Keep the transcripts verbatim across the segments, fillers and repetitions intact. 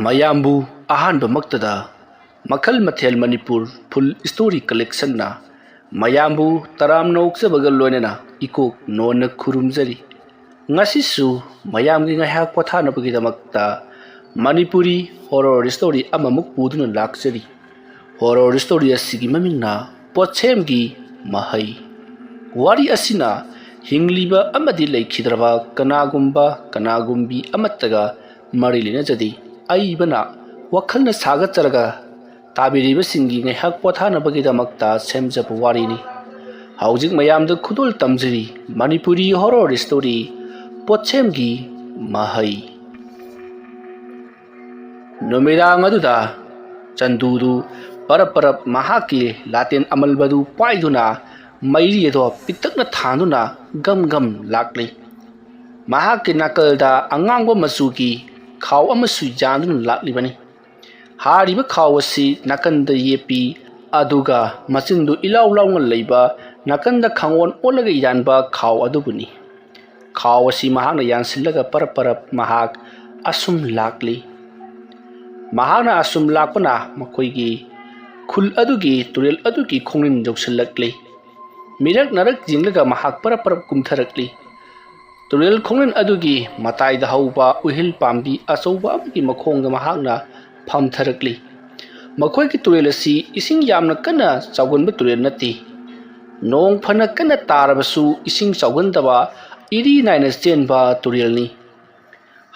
ꯃꯌꯥꯝꯕꯨ ꯑꯍꯥꯟꯕꯃꯛꯇꯗ ꯃꯈꯜ ꯃꯊꯦꯜ ꯃꯅꯤꯄꯨꯔ ꯐꯨꯜ ꯁ꯭ꯇꯣꯔꯤ ꯀꯂꯦꯛꯁꯟꯅ ꯃꯌꯥꯝꯕꯨ ꯇꯔꯥꯝꯅ ꯑꯣꯛꯆꯕꯒ ꯂꯣꯏꯅꯅ ꯏꯀꯣꯛ ꯅꯣꯟꯅ ꯈꯨꯔꯨꯝꯖꯔꯤ꯫ ꯉꯁꯤꯁꯨ ꯃꯌꯥꯝꯒꯤ ꯉꯥꯏꯍꯥꯛ ꯄꯣꯊꯥꯅꯕꯒꯤꯗꯃꯛꯇ ꯃꯅꯤꯄꯨꯔꯤ ꯍꯣꯔꯣꯔ ꯁ꯭ꯇꯣꯔꯤ ꯑꯃꯃꯨꯛ ꯄꯨꯗꯨꯅ ꯂꯥꯛꯆꯔꯤ꯫ ꯍꯣꯔꯣꯔ ꯁ꯭ꯇꯣꯔꯤ ꯑꯁꯤꯒꯤ ꯃꯃꯤꯡꯅ ꯄꯣꯠꯁꯦꯝꯒꯤ ꯃꯍꯩ꯫ ꯋꯥꯔꯤ ꯑꯁꯤꯅ ꯍꯤꯡꯂꯤꯕ ꯑꯃꯗꯤ ꯂꯩꯈꯤꯗ꯭ꯔꯕ ꯀꯅꯥꯒꯨꯝꯕ ꯀꯅꯥꯒꯨꯝꯕꯤ ꯑꯃꯠꯇꯒ ꯃꯔꯤ ꯂꯩꯅꯖꯗꯦ꯫ ꯑꯏꯕꯅ ꯋꯥꯈꯜꯅ ꯁꯥꯒꯠꯆꯔꯒ ꯇꯥꯕꯤꯔꯤꯕꯁꯤꯡꯒꯤ ꯉꯥꯏꯍꯥꯛ ꯄꯣꯊꯥꯅꯕꯒꯤꯗꯃꯛꯇ ꯁꯦꯝꯖꯕ ꯋꯥꯔꯤꯅꯤ꯫ ꯍꯧꯖꯤꯛ ꯃꯌꯥꯝꯗ ꯈꯨꯗꯣꯜ ꯇꯝꯖꯔꯤ ꯃꯅꯤꯄꯨꯔꯤ ꯍꯣꯔꯣꯔ ꯁ꯭ꯇꯣꯔꯤ ꯄꯣꯠꯁꯦꯝꯒꯤ ꯃꯍꯩ꯫ ꯅꯨꯃꯤꯗꯥꯡ ꯑꯗꯨꯗ ꯆꯟꯗꯨꯗꯨ ꯄꯔꯞ ꯄꯔꯞ ꯃꯍꯥꯛꯀꯤ ꯂꯥꯇꯦꯟ ꯑꯃꯜꯕꯗꯨ ꯄꯥꯏꯗꯨꯅ ꯃꯩꯔꯤ ꯑꯗꯨ ꯄꯤꯛꯇꯛꯅ ꯊꯥꯟꯗꯨꯅ ꯒꯝ ꯒꯝ ꯂꯥꯛꯂꯤ꯫ ꯃꯍꯥꯛꯀꯤ ꯅꯥꯀꯜꯗ ꯑꯉꯥꯡꯕ ꯃꯆꯨꯒꯤ ꯈꯥꯎ ꯑꯃꯁꯨ ꯌꯥꯟꯗꯨꯅ ꯂꯥꯛꯂꯤꯕꯅꯤ꯫ ꯍꯥꯏꯔꯤꯕ ꯈꯥꯎ ꯑꯁꯤ ꯅꯥꯀꯟꯗ ꯌꯦꯞꯄꯤ, ꯑꯗꯨꯒ ꯃꯆꯤꯟꯗꯨ ꯏꯂꯥꯎ ꯂꯥꯎꯅ ꯂꯩꯕ ꯅꯥꯀꯟꯗ ꯈꯪꯑꯣꯟ ꯑꯣꯜꯂꯒ ꯌꯥꯟꯕ ꯈꯥꯎ ꯑꯗꯨꯕꯨꯅꯤ꯫ ꯈꯥꯎ ꯑꯁꯤ ꯃꯍꯥꯛꯅ ꯌꯥꯟꯁꯤꯜꯂꯒ ꯄꯔꯞ ꯄꯔꯞ ꯃꯍꯥꯛ ꯑꯁꯨꯝ ꯂꯥꯛꯂꯤ꯫ ꯃꯍꯥꯛꯅ ꯑꯁꯨꯝ ꯂꯥꯛꯄꯅ ꯃꯈꯣꯏꯒꯤ ꯈꯨꯜ ꯑꯗꯨꯒꯤ ꯇꯨꯔꯦꯜ ꯑꯗꯨꯒꯤ ꯈꯣꯡꯅꯤꯟ ꯌꯧꯁꯤꯜꯂꯛꯂꯤ꯫ ꯃꯤꯔꯛ ꯅꯥꯔꯛ ꯌꯦꯡꯂꯒ ꯃꯍꯥꯛ ꯄꯔꯞ ꯄꯔꯞ ꯀꯨꯝꯊꯔꯛꯂꯤ꯫ ꯇꯨꯔꯦꯜ ꯈꯣꯡꯅꯤꯟ ꯑꯗꯨꯒꯤ ꯃꯇꯥꯏꯗ ꯍꯧꯕ ꯎꯍꯤꯜ ꯄꯥꯝꯕꯤ ꯑꯆꯧꯕ ꯑꯃꯒꯤ ꯃꯈꯣꯡꯗ ꯃꯍꯥꯛꯅ ꯐꯝꯊꯔꯛꯂꯤ꯫ ꯃꯈꯣꯏꯒꯤ ꯇꯨꯔꯦꯜ ꯑꯁꯤ ꯏꯁꯤꯡ ꯌꯥꯝꯅ ꯀꯟꯅ ꯆꯥꯎꯒꯟꯕ ꯇꯨꯔꯦꯜ ꯅꯠꯇꯦ꯫ ꯅꯣꯡ ꯐꯅ ꯀꯟꯅ ꯇꯥꯔꯕꯁꯨ ꯏꯁꯤꯡ ꯆꯥꯎꯒꯟꯗꯕ ꯏꯔꯤ ꯅꯥꯏꯅ ꯆꯦꯟꯕ ꯇꯨꯔꯦꯜꯅꯤ꯫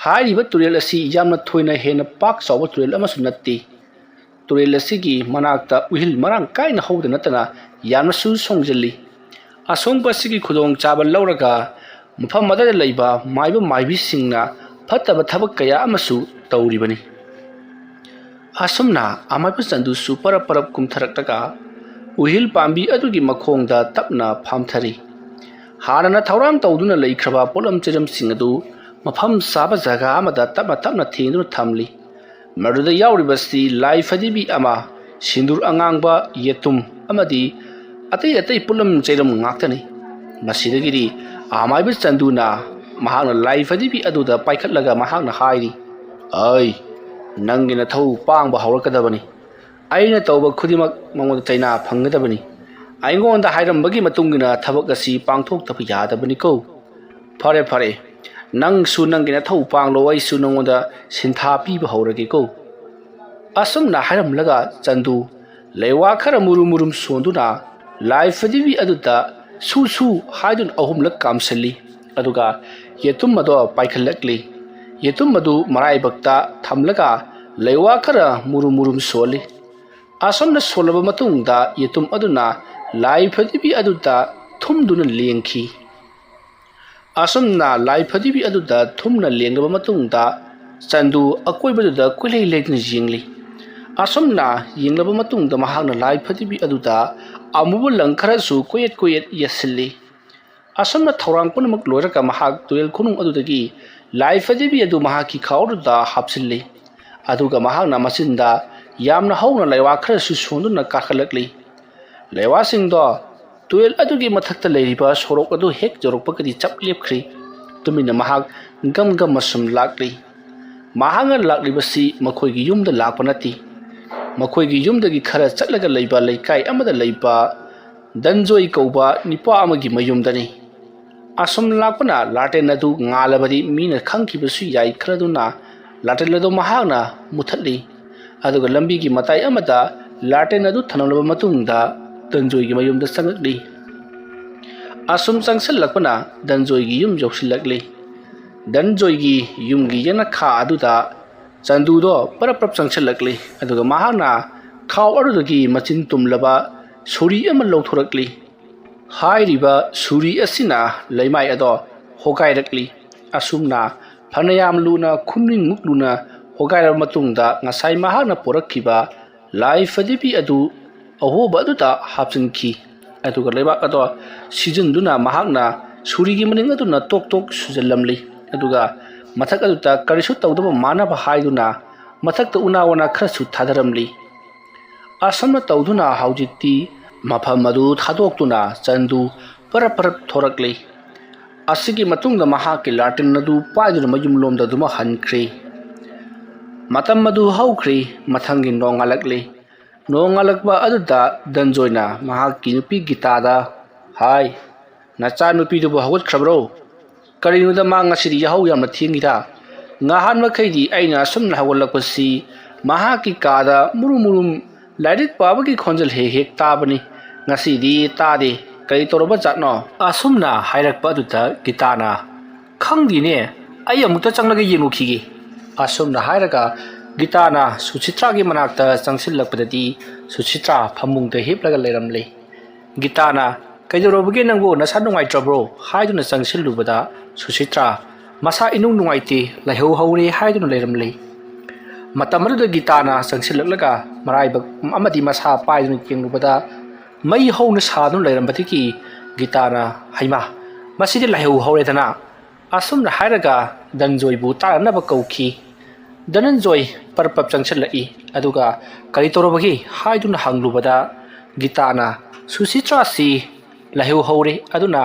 ꯍꯥꯏꯔꯤꯕ ꯇꯨꯔꯦꯜ ꯑꯁꯤ ꯌꯥꯝꯅ ꯊꯣꯏꯅ ꯍꯦꯟꯅ ꯄꯥꯛ ꯆꯥꯎꯕ ꯇꯨꯔꯦꯜ ꯑꯃꯁꯨ ꯅꯠꯇꯦ꯫ ꯇꯨꯔꯦꯜ ꯑꯁꯤꯒꯤ ꯃꯅꯥꯛꯇ ꯎꯍꯤꯜ ꯃꯔꯥꯡ ꯀꯥꯏꯅ ꯍꯧꯕꯗ ꯅꯠꯇꯅ ꯌꯥꯝꯅꯁꯨ ꯁꯣꯡꯖꯜꯂꯤ꯫ ꯑꯁꯣꯡꯕ ꯑꯁꯤꯒꯤ ꯈꯨꯗꯣꯡꯆꯥꯕ ꯂꯧꯔꯒ ꯃꯐꯝ ꯑꯗꯨꯗ ꯂꯩꯕ ꯃꯥꯏꯕ ꯃꯥꯏꯕꯤꯁꯤꯡꯅ ꯐꯠꯇꯕ ꯊꯕꯛ ꯀꯌꯥ ꯑꯃꯁꯨ ꯇꯧꯔꯤꯕꯅꯤ꯫ ꯑꯁꯨꯝꯅ ꯑꯃꯥꯏꯕ ꯆꯟꯗꯨꯁꯨ ꯄꯔꯞ ꯄꯔꯞ ꯀꯨꯝꯊꯔꯛꯂꯒ ꯎꯍꯤꯜ ꯄꯥꯝꯕꯤ ꯑꯗꯨꯒꯤ ꯃꯈꯣꯡꯗ ꯇꯞꯅ ꯐꯝꯊꯔꯤ꯫ ꯍꯥꯟꯅꯅ ꯊꯧꯔꯥꯡ ꯇꯧꯗꯨꯅ ꯂꯩꯈ꯭ꯔꯕ ꯄꯣꯠꯂꯝ ꯆꯩꯔꯝꯁꯤꯡ ꯑꯗꯨ ꯃꯐꯝ ꯆꯥꯕ ꯖꯒꯥ ꯑꯃꯗ ꯇꯞꯅ ꯇꯞꯅ ꯊꯦꯡꯗꯨꯅ ꯊꯝꯂꯤ꯫ ꯃꯗꯨꯗ ꯌꯥꯎꯔꯤꯕꯁꯤ ꯂꯥꯏ ꯐꯗꯤꯕꯤ ꯑꯃ, ꯁꯤꯟꯗꯨꯔ ꯑꯉꯥꯡꯕ, ꯌꯦꯇꯨꯝ ꯑꯃꯗꯤ ꯑꯇꯩ ꯑꯇꯩ ꯄꯣꯠꯂꯝ ꯆꯩꯔꯝ ꯉꯥꯛꯇꯅꯤ꯫ ꯃꯁꯤꯗꯒꯤꯗꯤ ꯑꯃꯥꯏꯕ ꯆꯟꯗꯨꯅ ꯃꯍꯥꯛꯅ ꯂꯥꯏ ꯐꯗꯤꯕꯤ ꯑꯗꯨꯗ ꯄꯥꯏꯈꯠꯂꯒ ꯃꯍꯥꯛꯅ ꯍꯥꯏꯔꯤ, "ꯑꯩ ꯅꯪꯒꯤ ꯅꯊꯧ ꯄꯥꯡꯕ ꯍꯧꯔꯛꯀꯗꯕꯅꯤ꯫ ꯑꯩꯅ ꯇꯧꯕ ꯈꯨꯗꯤꯡꯃꯛ ꯃꯉꯣꯟꯗ ꯆꯩꯅꯥ ꯐꯪꯒꯗꯕꯅꯤ꯫ ꯑꯩꯉꯣꯟꯗ ꯍꯥꯏꯔꯝꯕꯒꯤ ꯃꯇꯨꯡ ꯏꯟꯅ ꯊꯕꯛ ꯑꯁꯤ ꯄꯥꯡꯊꯣꯛꯇꯕ ꯌꯥꯗꯕꯅꯤꯀꯣ꯫ ꯐꯔꯦ, ꯐꯔꯦ, ꯅꯪꯁꯨ ꯅꯪꯒꯤ ꯅꯊꯧ ꯄꯥꯡꯂꯣ, ꯑꯩꯁꯨ ꯅꯉꯣꯟꯗ ꯁꯤꯟꯊꯥ ꯄꯤꯕ ꯍꯧꯔꯒꯦꯀꯣ꯫ ꯑꯁꯨꯝꯅ ꯍꯥꯏꯔꯝꯂꯒ ꯆꯟꯗꯨ ꯂꯩꯋꯥ ꯈꯔ ꯃꯨꯔꯨꯝ ꯃꯨꯔꯨꯝ ꯁꯣꯟꯗꯨꯅ ꯂꯥꯏ ꯐꯗꯤꯕꯤ ꯑꯗꯨꯗ ꯁꯨ ꯁꯨ ꯍꯥꯏꯗꯨꯅ ꯑꯍꯨꯝꯂꯛ ꯀꯥꯝꯁꯤꯜꯂꯤ꯫ ꯑꯗꯨꯒ ꯌꯦꯇꯨꯝ ꯑꯗꯣ ꯄꯥꯏꯈꯠꯂꯛꯂꯤ꯫ ꯌꯦꯇꯨꯝ ꯑꯗꯨ ꯃꯔꯥꯏꯕꯛꯇ ꯊꯝꯂꯒ ꯂꯩꯋꯥ ꯈꯔ ꯃꯨꯔꯨꯝ ꯃꯨꯔꯨꯝ ꯁꯣꯜꯂꯤ꯫ ꯑꯁꯨꯝꯅ ꯁꯣꯜꯂꯕ ꯃꯇꯨꯡꯗ ꯌꯦꯇꯨꯝ ꯑꯗꯨꯅ ꯂꯥꯏ ꯐꯗꯤꯕꯤ ꯑꯗꯨꯗ ꯊꯨꯝꯗꯨꯅ ꯂꯦꯡꯈꯤ꯫ ꯑꯁꯨꯝꯅ ꯂꯥꯏ ꯐꯗꯤꯕꯤ ꯑꯗꯨꯗ ꯊꯨꯝꯅ ꯂꯦꯡꯂꯕ ꯃꯇꯨꯡꯗ ꯆꯟꯗꯨ ꯑꯀꯣꯏꯕꯗꯨꯗ ꯀꯣꯏꯂꯩ ꯂꯩꯗꯨꯅ ꯌꯦꯡꯂꯤ꯫ ꯑꯁꯨꯝꯅ ꯌꯦꯡꯂꯕ ꯃꯇꯨꯡꯗ ꯃꯍꯥꯛꯅ ꯂꯥꯏ ꯐꯗꯤꯕꯤ ꯑꯗꯨꯗ ꯑꯃꯨꯕ ꯂꯪ ꯈꯔꯁꯨ ꯀꯣꯌꯦꯠ ꯀꯣꯌꯦꯠ ꯌꯦꯠꯁꯤꯜꯂꯤ꯫ ꯑꯁꯨꯝꯅ ꯊꯧꯔꯥꯡ ꯄꯨꯝꯅꯃꯛ ꯂꯣꯏꯔꯒ ꯃꯍꯥꯛ ꯇꯨꯔꯦꯜ ꯈꯣꯡꯅꯨꯡ ꯑꯗꯨꯗꯒꯤ ꯂꯥꯏ ꯐꯗꯤꯕꯤ ꯑꯗꯨ ꯃꯍꯥꯛꯀꯤ ꯈꯥꯎ ꯑꯗꯨꯗ ꯍꯥꯞꯆꯤꯜꯂꯤ꯫ ꯑꯗꯨꯒ ꯃꯍꯥꯛꯅ ꯃꯆꯤꯟꯗ ꯌꯥꯝꯅ ꯍꯧꯅ ꯂꯩꯋꯥ ꯈꯔꯁꯨ ꯁꯣꯟꯗꯨꯅ ꯀꯥꯈꯠꯂꯛꯂꯤ꯫ ꯂꯩꯋꯥꯁꯤꯡꯗꯣ ꯇꯨꯔꯦꯜ ꯑꯗꯨꯒꯤ ꯃꯊꯛꯇ ꯂꯩꯔꯤꯕ ꯁꯣꯔꯣꯛ ꯑꯗꯨ ꯍꯦꯛ ꯌꯧꯔꯛꯄꯒꯗꯤ ꯆꯞ ꯂꯦꯞꯈ꯭ꯔꯤ꯫ ꯇꯨꯃꯤꯟꯅ ꯃꯍꯥꯛ ꯒꯝ ꯒꯝ ꯑꯁꯨꯝ ꯂꯥꯛꯂꯤ꯫ ꯃꯍꯥꯛꯅ ꯂꯥꯛꯂꯤꯕꯁꯤ ꯃꯈꯣꯏꯒꯤ ꯌꯨꯝꯗ ꯂꯥꯛꯄ ꯅꯠꯇꯦ꯫ ꯃꯈꯣꯏꯒꯤ ꯌꯨꯝꯗꯒꯤ ꯈꯔ ꯆꯠꯂꯒ ꯂꯩꯕ ꯂꯩꯀꯥꯏ ꯑꯃꯗ ꯂꯩꯕ ꯗꯟꯖꯣꯏ ꯀꯧꯕ ꯅꯨꯄꯥ ꯑꯃꯒꯤ ꯃꯌꯨꯝꯗꯅꯤ꯫ ꯑꯁꯨꯝ ꯂꯥꯛꯄꯅ ꯂꯥꯇꯦꯟ ꯑꯗꯨ ꯉꯥꯜꯂꯕꯗꯤ ꯃꯤꯅ ꯈꯪꯈꯤꯕꯁꯨ ꯌꯥꯏ ꯈꯜꯂꯗꯨꯅ ꯂꯥꯇꯦꯟ ꯑꯗꯨ ꯃꯍꯥꯛꯅ ꯃꯨꯊꯠꯂꯤ꯫ ꯑꯗꯨꯒ ꯂꯝꯕꯤꯒꯤ ꯃꯇꯥꯏ ꯑꯃꯗ ꯂꯥꯇꯦꯟ ꯑꯗꯨ ꯊꯝꯂꯝꯂꯕ ꯃꯇꯨꯡꯗ ꯗꯟꯖꯣꯏꯒꯤ ꯃꯌꯨꯝꯗ ꯆꯪꯂꯛꯂꯤ꯫ ꯑꯁꯨꯝ ꯆꯪꯁꯤꯜꯂꯛꯄꯅ ꯗꯟꯖꯣꯏꯒꯤ ꯌꯨꯝ ꯌꯧꯁꯤꯜꯂꯛꯂꯤ꯫ ꯗꯟꯖꯣꯏꯒꯤ ꯌꯨꯝꯒꯤ ꯌꯦꯅꯈꯥ ꯑꯗꯨꯗ ꯆꯟꯗꯨꯗꯣ ꯄꯔꯞ ꯄꯔꯞ ꯆꯪꯁꯤꯜꯂꯛꯂꯤ꯫ ꯑꯗꯨꯒ ꯃꯍꯥꯛꯅ ꯈꯥꯎ ꯑꯗꯨꯗꯒꯤ ꯃꯆꯤꯟ ꯇꯨꯝꯂꯕ ꯁꯨꯔꯤ ꯑꯃ ꯂꯧꯊꯣꯔꯛꯂꯤ꯫ ꯍꯥꯏꯔꯤꯕ ꯁꯨꯔꯤ ꯑꯁꯤꯅ ꯂꯩꯃꯥꯏ ꯑꯗꯣ ꯍꯣꯒꯥꯏꯔꯛꯂꯤ꯫ ꯑꯁꯨꯝꯅ ꯐꯅꯌꯥꯝ ꯂꯨꯅ, ꯈꯨꯅꯤꯡꯃꯨꯛ ꯂꯨꯅ ꯍꯣꯒꯥꯏꯔꯕ ꯃꯇꯨꯡꯗ, ꯉꯁꯥꯏ ꯃꯍꯥꯛꯅ ꯄꯣꯔꯛꯈꯤꯕ ꯂꯥꯏ ꯐꯗꯤꯕꯤ ꯑꯗꯨ ꯑꯍꯣꯕ ꯑꯗꯨꯗ ꯍꯥꯞꯆꯤꯟꯈꯤ꯫ ꯑꯗꯨꯒ ꯂꯩꯕꯥꯛ ꯑꯗꯣ ꯁꯤꯖꯤꯟꯗꯨꯅ ꯃꯍꯥꯛꯅ ꯁꯨꯔꯤꯒꯤ ꯃꯅꯤꯡ ꯑꯗꯨꯅ ꯇꯣꯛ ꯇꯣꯛ ꯁꯨꯖꯜꯂꯝꯂꯤ꯫ ꯑꯗꯨꯒ ꯃꯊꯛ ꯑꯗꯨꯗ ꯀꯔꯤꯁꯨ ꯇꯧꯗꯕ ꯃꯥꯟꯅꯕ ꯍꯥꯏꯗꯨꯅ ꯃꯊꯛꯇ ꯎꯅꯥ ꯋꯥꯅꯥ ꯈꯔꯁꯨ ꯊꯥꯗꯔꯝꯂꯤ꯫ ꯑꯁꯨꯝꯅ ꯇꯧꯗꯨꯅ ꯍꯧꯖꯤꯛꯇꯤ ꯃꯐꯝ ꯑꯗꯨ ꯊꯥꯗꯣꯛꯇꯨꯅ ꯆꯟꯗꯨ ꯄꯔꯞ ꯄꯔꯞ ꯊꯣꯔꯛꯂꯤ꯫ ꯑꯁꯤꯒꯤ ꯃꯇꯨꯡꯗ ꯃꯍꯥꯛꯀꯤ ꯂꯥꯇꯤꯟ ꯑꯗꯨ ꯄꯥꯏꯗꯨꯅ ꯃꯌꯨꯝꯂꯣꯝꯗ ꯑꯗꯨꯃꯛ ꯍꯟꯈ꯭ꯔꯦ꯫ ꯃꯇꯝ ꯑꯗꯨ ꯍꯧꯈ꯭ꯔꯤ꯫ ꯃꯊꯪꯒꯤ ꯅꯣꯡꯉꯥꯜꯂꯛꯂꯤ꯫ ꯅꯣꯡꯉꯥꯜꯂꯛꯄ ꯑꯗꯨꯗ ꯗꯟꯖꯣꯏꯅ ꯃꯍꯥꯛꯀꯤ ꯅꯨꯄꯤ ꯒꯤꯇꯥꯗ, "ꯍꯥꯏ, ꯅꯆꯥꯅꯨꯄꯤꯗꯨꯕꯨ ꯍꯧꯒꯠꯈ꯭ꯔꯕ꯭ꯔꯣ? ꯀꯔꯤꯅꯣꯗ ꯃꯥ ꯉꯁꯤꯗꯤ ꯌꯥꯍꯧ ꯌꯥꯝꯅ ꯊꯦꯡꯉꯤꯗ? ꯉꯍꯥꯟ ꯃꯈꯩꯗꯤ ꯑꯩꯅ ꯑꯁꯨꯝꯅ ꯍꯧꯒꯠꯂꯛꯄꯁꯤ ꯃꯍꯥꯛꯀꯤ ꯀꯥꯗ ꯃꯨꯔꯨꯝ ꯃꯨꯔꯨꯝ ꯂꯥꯏꯔꯤꯛ ꯄꯥꯕꯒꯤ ꯈꯣꯟꯖꯦꯜ ꯍꯦꯛ ꯍꯦꯛ ꯇꯥꯕꯅꯤ꯫ ꯉꯁꯤꯗꯤ ꯇꯥꯗꯦ꯫ ꯀꯔꯤ ꯇꯧꯔꯕ ꯖꯥꯠꯅꯣ?" ꯑꯁꯨꯝꯅ ꯍꯥꯏꯔꯛꯄ ꯑꯗꯨꯗ ꯒꯤꯇꯥꯅ, "ꯈꯪꯗꯦꯅꯦ, ꯑꯩ ꯑꯃꯨꯛꯇ ꯆꯪꯂꯒ ꯌꯦꯡꯉꯨꯈꯤꯒꯦ"꯫ ꯑꯁꯨꯝꯅ ꯍꯥꯏꯔꯒ ꯒꯤꯇꯥꯅ ꯁꯨꯁꯤꯇ꯭ꯔꯥꯒꯤ ꯃꯅꯥꯛꯇ ꯆꯪꯁꯤꯜꯂꯛꯄꯗꯗꯤ ꯁꯨꯁꯤꯇ꯭ꯔꯥ ꯐꯃꯨꯡꯗ ꯍꯤꯞꯂꯒ ꯂꯩꯔꯝꯂꯦ꯫ ꯒꯤꯇꯥꯅ, "ꯀꯩꯗꯧꯔꯕꯒꯦ ꯅꯪꯕꯨ? ꯅꯁꯥ ꯅꯨꯡꯉꯥꯏꯇ꯭ꯔꯕ꯭ꯔꯣ?" ꯍꯥꯏꯗꯨꯅ ꯆꯪꯁꯤꯜꯂꯨꯕꯗ ꯁꯨꯁꯤꯇ꯭ꯔꯥ ꯃꯁꯥ ꯏꯅꯨꯡ ꯅꯨꯡꯉꯥꯏꯇꯦ, ꯂꯥꯏꯍꯧ ꯍꯧꯔꯦ ꯍꯥꯏꯗꯨꯅ ꯂꯩꯔꯝꯂꯦ꯫ ꯃꯇꯝ ꯑꯗꯨꯗ ꯒꯤꯇꯥꯅ ꯆꯪꯁꯤꯜꯂꯛꯂꯒ ꯃꯔꯥꯏꯕꯛ ꯑꯃꯗꯤ ꯃꯁꯥ ꯄꯥꯏꯗꯨꯅ ꯌꯦꯡꯂꯨꯕꯗ ꯃꯩ ꯍꯧꯅ ꯁꯥꯗꯨꯅ ꯂꯩꯔꯝꯕꯗꯒꯤ ꯒꯤꯇꯥꯅ, "ꯍꯩꯃꯥ, ꯃꯁꯤꯗꯤ ꯂꯥꯏꯍꯧ ꯍꯧꯔꯦꯗꯅ!" ꯑꯁꯨꯝꯅ ꯍꯥꯏꯔꯒ ꯗꯟꯖꯣꯏꯕꯨ ꯇꯥꯅꯅꯕ ꯀꯧꯈꯤ꯫ ꯗꯅꯟꯖꯣꯏ ꯄꯔꯞ ꯄꯔꯞ ꯆꯪꯁꯤꯜꯂꯛꯏ꯫ ꯑꯗꯨꯒ "ꯀꯔꯤ ꯇꯧꯔꯕꯒꯦ?" ꯍꯥꯏꯗꯨꯅ ꯍꯪꯂꯨꯕꯗ ꯒꯤꯇꯥꯅ, "ꯁꯨꯁꯤꯇ꯭ꯔꯥꯁꯤ ꯂꯥꯏꯍꯧ ꯍꯧꯔꯦ, ꯑꯗꯨꯅ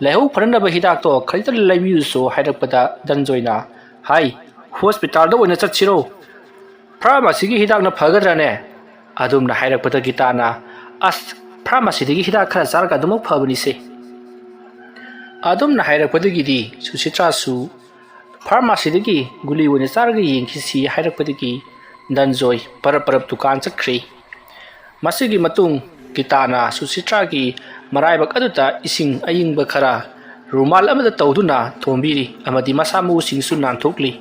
ꯂꯥꯏꯍꯧ ꯐꯅꯅꯕ ꯍꯤꯗꯥꯛꯇꯣ ꯈꯖꯤꯛꯇ ꯂꯩꯕꯤꯌꯨꯁꯨ" ꯍꯥꯏꯔꯛꯄꯗ ꯗꯟꯖꯣꯏꯅ, "ꯍꯥꯏ, ꯍꯣꯁꯄꯤꯇꯥꯜꯗ ꯑꯣꯏꯅ ꯆꯠꯁꯤꯔꯣ? ꯐꯥꯔꯃꯥꯁꯤꯒꯤ ꯍꯤꯗꯥꯛꯅ ꯐꯒꯗ꯭ꯔꯅꯦ?" ꯑꯗꯨꯝꯅ ꯍꯥꯏꯔꯛꯄꯗ ꯒꯤꯇꯥꯅ, "ꯑꯁ, ꯐꯥꯔꯃꯥꯁꯤꯗꯒꯤ ꯍꯤꯗꯥꯛ ꯈꯔ ꯆꯥꯔꯒ ꯑꯗꯨꯃꯛ ꯐꯕꯅꯤꯁꯦ"꯫ ꯑꯗꯨꯝꯅ ꯍꯥꯏꯔꯛꯄꯗꯒꯤꯗꯤ ꯁꯨꯁꯤꯇ꯭ꯔꯥꯁꯨ ꯐꯥꯔꯃꯥꯁꯤꯗꯒꯤ ꯒꯨꯂꯤ ꯑꯣꯏꯅ ꯆꯥꯔꯒ ꯌꯦꯡꯈꯤꯁꯤ ꯍꯥꯏꯔꯛꯄꯗꯒꯤ ꯗꯟꯖꯣꯏ ꯄꯔꯞ ꯄꯔꯞ ꯗꯨꯀꯥꯟ ꯆꯠꯈ꯭ꯔꯦ꯫ ꯃꯁꯤꯒꯤ ꯃꯇꯨꯡ ꯒꯤꯇꯥꯅ ꯁꯨꯁꯤꯇ꯭ꯔꯥꯒꯤ ꯃꯔꯥꯏꯕꯛ ꯑꯗꯨꯗ ꯏꯁꯤꯡ ꯑꯏꯪꯕ ꯈꯔ ꯔꯨꯃꯥꯜ ꯑꯃꯗ ꯇꯧꯗꯨꯅ ꯊꯣꯝꯕꯤꯔꯤ ꯑꯃꯗꯤ ꯃꯁꯥ ꯃꯎꯁꯤꯡꯁꯨ ꯅꯥꯟꯊꯣꯛꯂꯤ꯫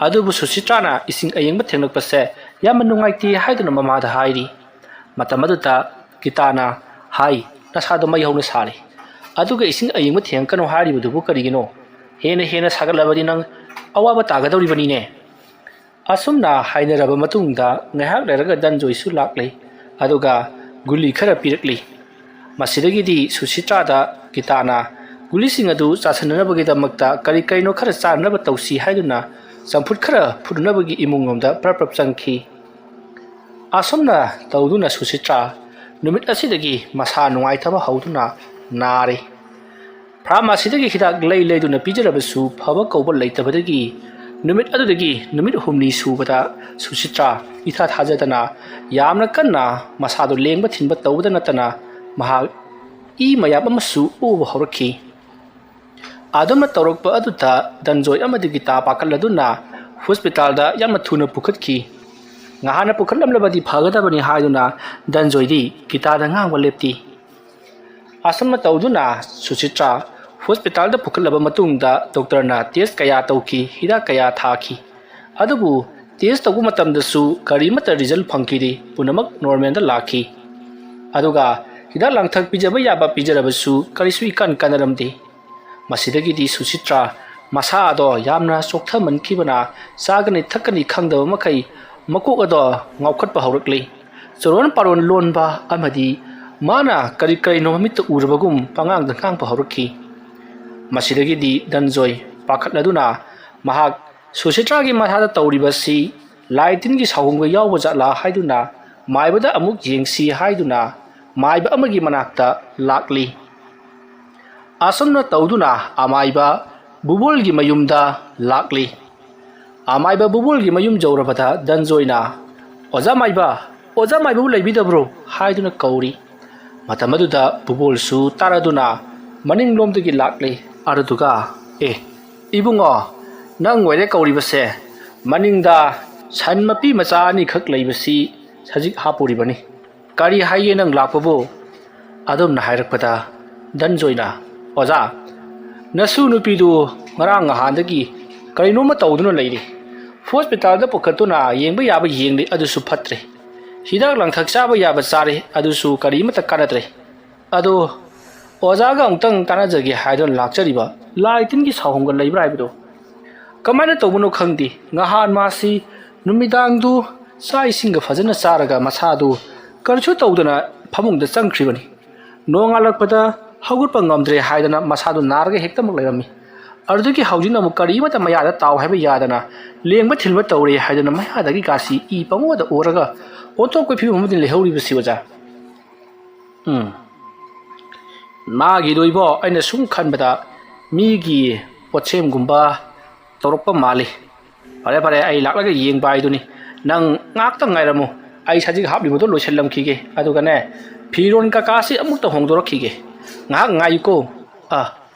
ꯑꯗꯨꯕꯨ ꯁꯨꯁꯤꯇ꯭ꯔꯥꯅ ꯏꯁꯤꯡ ꯑꯏꯪꯕ ꯊꯦꯡꯂꯛꯄꯁꯦ ꯌꯥꯝꯅ ꯅꯨꯡꯉꯥꯏꯇꯦ ꯍꯥꯏꯗꯨꯅ ꯃꯃꯥꯗ ꯍꯥꯏꯔꯤ꯫ ꯃꯇꯝ ꯑꯗꯨꯗ ꯒꯤꯇꯥꯅ ꯍꯥꯏ, "ꯅꯁꯥꯗꯣ ꯃꯩ ꯍꯧꯅ ꯁꯥꯔꯦ, ꯑꯗꯨꯒ ꯏꯁꯤꯡ ꯑꯏꯪꯕ ꯊꯦꯡꯉꯛꯀꯅꯨ ꯍꯥꯏꯔꯤꯕꯗꯨꯕꯨ ꯀꯔꯤꯒꯤꯅꯣ? ꯍꯦꯟꯅ ꯍꯦꯟꯅ ꯁꯥꯒꯠꯂꯕꯗꯤ ꯅꯪ ꯑꯋꯥꯕ ꯇꯥꯒꯗꯧꯔꯤꯕꯅꯤꯅꯦ"꯫ ꯑꯁꯨꯝꯅ ꯍꯥꯏꯅꯔꯕ ꯃꯇꯨꯡꯗ ꯉꯥꯏꯍꯥꯛ ꯂꯩꯔꯒ ꯗꯟꯖꯣꯏꯁꯨ ꯂꯥꯛꯂꯦ, ꯑꯗꯨꯒ ꯒꯨꯂꯤ ꯈꯔ ꯄꯤꯔꯛꯂꯤ꯫ ꯃꯁꯤꯗꯒꯤꯗꯤ ꯁꯨꯁꯤꯇ꯭ꯔꯥꯗ ꯒꯤꯇꯥꯅ ꯒꯨꯂꯤꯁꯤꯡ ꯑꯗꯨ ꯆꯥꯁꯤꯟꯅꯅꯕꯒꯤꯗꯃꯛꯇ ꯀꯔꯤ ꯀꯔꯤꯅꯣ ꯈꯔ ꯆꯥꯅꯅꯕ ꯇꯧꯁꯤ ꯍꯥꯏꯗꯨꯅ ꯆꯝꯐꯨꯠ ꯈꯔ ꯐꯨꯠꯅꯅꯕꯒꯤ ꯏꯃꯨꯡꯂꯣꯝꯗ ꯄ꯭ꯔꯞ ꯄ꯭ꯔꯞ ꯆꯪꯈꯤ꯫ ꯑꯁꯨꯝꯅ ꯇꯧꯗꯨꯅ ꯁꯨꯁꯤꯇ꯭ꯔꯥ ꯅꯨꯃꯤꯠ ꯑꯁꯤꯗꯒꯤ ꯃꯁꯥ ꯅꯨꯡꯉꯥꯏꯇꯕ ꯍꯧꯗꯨꯅ ꯅꯥꯔꯦ꯫ ꯐꯥꯔꯃꯥꯁꯤꯗꯒꯤ ꯍꯤꯗꯥꯛ ꯂꯩ ꯂꯩꯗꯨꯅ ꯄꯤꯖꯔꯕꯁꯨ ꯐꯕ ꯀꯧꯕ ꯂꯩꯇꯕꯗꯒꯤ ꯅꯨꯃꯤꯠ ꯑꯗꯨꯗꯒꯤ ꯅꯨꯃꯤꯠ ꯍꯨꯝꯅꯤ ꯁꯨꯕꯗ ꯁꯨꯁꯤꯇ꯭ꯔꯥ ꯏꯊꯥ ꯊꯥꯖꯗꯅ ꯌꯥꯝꯅ ꯀꯟꯅ ꯃꯁꯥꯗꯨ ꯂꯦꯡꯕ ꯊꯤꯟꯕ ꯇꯧꯕꯗ ꯅꯠꯇꯅ ꯃꯍꯥꯛ ꯏ ꯃꯌꯥꯝ ꯑꯃꯁꯨ ꯑꯣꯕ ꯍꯧꯔꯛꯈꯤ꯫ ꯑꯗꯨꯝꯅ ꯇꯧꯔꯛꯄ ꯑꯗꯨꯗ ꯗꯟꯖꯣꯏ ꯑꯃꯗꯤ ꯒꯤꯇꯥ ꯄꯥꯈꯠꯂꯗꯨꯅ ꯍꯣꯁꯄꯤꯇꯥꯜꯗ ꯌꯥꯝꯅ ꯊꯨꯅ ꯄꯨꯈꯠꯈꯤ꯫ ꯉꯍꯥꯟꯅ ꯄꯨꯈꯠꯂꯝꯂꯕꯗꯤ ꯐꯒꯗꯕꯅꯤ ꯍꯥꯏꯗꯨꯅ ꯗꯟꯖꯣꯏꯗꯤ ꯒꯤꯇꯥꯗ ꯉꯥꯡꯕ ꯂꯦꯞꯇꯦ꯫ ꯑꯁꯨꯝꯅ ꯇꯧꯗꯨꯅ ꯁꯨꯆꯤꯇ꯭ꯔꯥ ꯍꯣꯁꯄꯤꯇꯥꯜꯗ ꯄꯨꯈꯠꯂꯕ ꯃꯇꯨꯡꯗ ꯗꯣꯛꯇꯔꯅ ꯇꯦꯁ ꯀꯌꯥ ꯇꯧꯈꯤ, ꯍꯤꯗꯥꯛ ꯀꯌꯥ ꯊꯥꯈꯤ꯫ ꯑꯗꯨꯕꯨ ꯇꯦꯁ ꯇꯧꯕ ꯃꯇꯝꯗꯁꯨ ꯀꯔꯤꯃꯠꯇ ꯔꯤꯖꯜ ꯐꯪꯈꯤꯗꯦ, ꯄꯨꯝꯅꯃꯛ ꯅꯣꯔꯃꯦꯜꯗ ꯂꯥꯛꯈꯤ꯫ ꯑꯗꯨꯒ ꯍꯤꯗꯥꯛ ꯂꯥꯡꯊꯛ ꯄꯤꯖꯕ ꯌꯥꯕ ꯄꯤꯖꯔꯕꯁꯨ ꯀꯔꯤꯁꯨ ꯏꯀꯥꯟ ꯀꯥꯟꯅꯔꯝꯗꯦ꯫ ꯃꯁꯤꯗꯒꯤꯗꯤ ꯁꯨꯆꯤꯇ꯭ꯔꯥ ꯃꯁꯥ ꯑꯗꯣ ꯌꯥꯝꯅ ꯆꯣꯛꯊꯃꯟꯈꯤꯕꯅ ꯆꯥꯒꯅꯤ ꯊꯛꯀꯅꯤ ꯈꯪꯗꯕ ꯃꯈꯩ ꯃꯀꯣꯛ ꯑꯗꯣ ꯉꯥꯎꯈꯠꯄ ꯍꯧꯔꯛꯂꯤ꯫ ꯆꯨꯔꯣꯟ ꯄꯥꯔꯣꯟ ꯂꯣꯟꯕ ꯑꯃꯗꯤ ꯃꯥꯅ ꯀꯔꯤ ꯀꯔꯤꯅꯣ ꯃꯃꯤꯠꯇ ꯎꯔꯕꯒꯨꯝ ꯄꯉꯥꯡꯗ ꯉꯥꯡꯕ ꯍꯧꯔꯛꯈꯤ꯫ ꯃꯁꯤꯗꯒꯤꯗꯤ ꯗꯟꯖꯣꯏ ꯄꯥꯈꯠꯂꯗꯨꯅ ꯃꯍꯥꯛ ꯁꯨꯁꯤꯇ꯭ꯔꯥꯒꯤ ꯃꯁꯥꯗ ꯇꯧꯔꯤꯕꯁꯤ ꯂꯥꯏ ꯇꯤꯟꯒꯤ ꯁꯥꯍꯨꯝꯒ ꯌꯥꯎꯕ ꯖꯥꯠꯂꯥ ꯍꯥꯏꯗꯨꯅ ꯃꯥꯏꯕꯗ ꯑꯃꯨꯛ ꯌꯦꯡꯁꯤ ꯍꯥꯏꯗꯨꯅ ꯃꯥꯏꯕ ꯑꯃꯒꯤ ꯃꯅꯥꯛꯇ ꯂꯥꯛꯂꯤ꯫ ꯑꯁꯨꯝꯅ ꯇꯧꯗꯨꯅ ꯑꯃꯥꯏꯕ ꯕꯨꯕꯣꯜꯒꯤ ꯃꯌꯨꯝꯗ ꯂꯥꯛꯂꯤ꯫ ꯑꯃꯥꯏꯕ ꯕꯨꯕꯣꯜꯒꯤ ꯃꯌꯨꯝ ꯌꯧꯔꯕꯗ ꯗꯟꯖꯣꯏꯅ, "ꯑꯣꯖꯥ ꯃꯥꯏꯕ, ꯑꯣꯖꯥ ꯃꯥꯏꯕꯕꯨ ꯂꯩꯕꯤꯗꯕ꯭ꯔꯣ?" ꯍꯥꯏꯗꯨꯅ ꯀꯧꯔꯤ꯫ ꯃꯇꯝ ꯑꯗꯨꯗ ꯕꯨꯕꯣꯜꯁꯨ ꯇꯥꯔꯗꯨꯅ ꯃꯅꯤꯡꯂꯣꯝꯗꯒꯤ ꯂꯥꯛꯂꯤ꯫ ꯑꯗꯨꯗꯨꯒ, "ꯑꯦ, ꯏꯕꯨꯡꯉꯣ, ꯅꯪ ꯑꯣꯏꯔꯦ ꯀꯧꯔꯤꯕꯁꯦ꯫ ꯃꯅꯤꯡꯗ ꯁꯟ ꯃꯄꯤ ꯃꯆꯥ ꯑꯅꯤꯈꯛ ꯂꯩꯕꯁꯤ ꯁꯖꯤꯛ ꯍꯥꯞꯄꯨꯔꯤꯕꯅꯤ꯫ ꯀꯔꯤ ꯍꯥꯏꯒꯦ ꯅꯪ ꯂꯥꯛꯄꯕꯨ?" ꯑꯗꯨꯝꯅ ꯍꯥꯏꯔꯛꯄꯗ ꯗꯟꯖꯣꯏꯅ, "ꯑꯣꯖꯥ, ꯅꯁꯨ ꯅꯨꯄꯤꯗꯨ ꯉꯔꯥꯡ ꯅꯍꯥꯟꯗꯒꯤ ꯀꯔꯤꯅꯣꯝꯃ ꯇꯧꯗꯨꯅ ꯂꯩꯔꯤ꯫ ꯍꯣꯁꯄꯤꯇꯥꯜꯗ ꯄꯨꯈꯠꯇꯨꯅ ꯌꯦꯡꯕ ꯌꯥꯕ ꯌꯦꯡꯂꯤ, ꯑꯗꯨꯁꯨ ꯐꯠꯇ꯭ꯔꯦ꯫ ꯍꯤꯗꯥꯛ ꯂꯥꯡꯊꯛ ꯆꯥꯕ ꯌꯥꯕ ꯆꯥꯔꯦ, ꯑꯗꯨꯁꯨ ꯀꯔꯤꯃꯠꯇ ꯀꯥꯟꯅꯗ꯭ꯔꯦ꯫ ꯑꯗꯣ ꯑꯣꯖꯥꯒ ꯑꯃꯨꯛꯇꯪ ꯇꯥꯟꯅꯖꯒꯦ ꯍꯥꯏꯗꯨꯅ ꯂꯥꯛꯆꯔꯤꯕ ꯂꯥꯏ ꯇꯤꯟꯒꯤ ꯁꯥꯍꯣꯡꯒ ꯂꯩꯕ꯭ꯔꯥ ꯍꯥꯏꯕꯗꯣ ꯀꯃꯥꯏꯅ ꯇꯧꯕꯅꯣ ꯈꯪꯗꯦ꯫ ꯉꯍꯥꯟ ꯃꯥꯁꯤ ꯅꯨꯃꯤꯗꯥꯡꯗꯨ ꯆꯥꯛ ꯏꯁꯤꯡꯒ ꯐꯖꯅ ꯆꯥꯔꯒ ꯃꯁꯥꯗꯨ ꯀꯔꯤꯁꯨ ꯇꯧꯗꯅ ꯐꯃꯨꯡꯗ ꯆꯪꯈ꯭ꯔꯤꯕꯅꯤ꯫ ꯅꯣꯡꯉꯥꯜꯂꯛꯄꯗ ꯍꯧꯒꯠꯄ ꯉꯝꯗ꯭ꯔꯦ ꯍꯥꯏꯗꯅ ꯃꯁꯥꯗꯨ ꯅꯥꯔꯒ ꯍꯦꯛꯇꯃꯛ ꯂꯩꯔꯝꯃꯤ꯫ ꯑꯗꯨꯗꯒꯤ ꯍꯧꯖꯤꯛꯅ ꯑꯃꯨꯛ ꯀꯔꯤꯃꯠꯇ ꯃꯌꯥꯗ ꯇꯥꯎ ꯍꯥꯏꯕ ꯌꯥꯗꯅ ꯂꯦꯡꯕ ꯊꯤꯟꯕ ꯇꯧꯔꯦ ꯍꯥꯏꯗꯅ ꯃꯌꯥꯗꯒꯤ ꯀꯥꯁꯤ ꯏ ꯄꯪꯑꯣꯗ ꯑꯣꯔꯒ ꯑꯣꯟꯊꯣꯛꯄꯒꯤ ꯐꯤꯕꯝ ꯑꯃꯗ ꯂꯩꯍꯧꯔꯤꯕꯁꯤ, ꯑꯣꯖꯥ꯫ ꯎꯝ꯫ ꯃꯥꯒꯤꯗꯣ ꯏꯕꯣ, ꯑꯩꯅ ꯁꯨꯝ ꯈꯟꯕꯗ ꯃꯤꯒꯤ ꯄꯣꯠꯁꯦꯝꯒꯨꯝꯕ ꯇꯧꯔꯛꯄ ꯃꯥꯜꯂꯤ꯫ ꯐꯔꯦ, ꯐꯔꯦ, ꯑꯩ ꯂꯥꯛꯂꯒ ꯌꯦꯡꯕ ꯍꯥꯏꯗꯨꯅꯤ꯫ ꯅꯪ ꯉꯥꯏꯍꯥꯛꯇꯪ ꯉꯥꯏꯔꯝꯃꯨ꯫ ꯑꯩ ꯁꯖꯤꯛ ꯍꯥꯞꯂꯤꯕꯗꯣ ꯂꯣꯏꯁꯤꯜꯂꯝꯈꯤꯒꯦ꯫ ꯑꯗꯨꯒꯅꯦ, ꯐꯤꯔꯣꯟ ꯀꯀꯥꯁꯤ ꯑꯃꯨꯛꯇ ꯍꯣꯡꯗꯣꯔꯛꯈꯤꯒꯦ꯫ ꯉꯥꯏꯍꯥꯛ ꯉꯥꯏꯌꯨꯀꯣ꯫ ꯑ,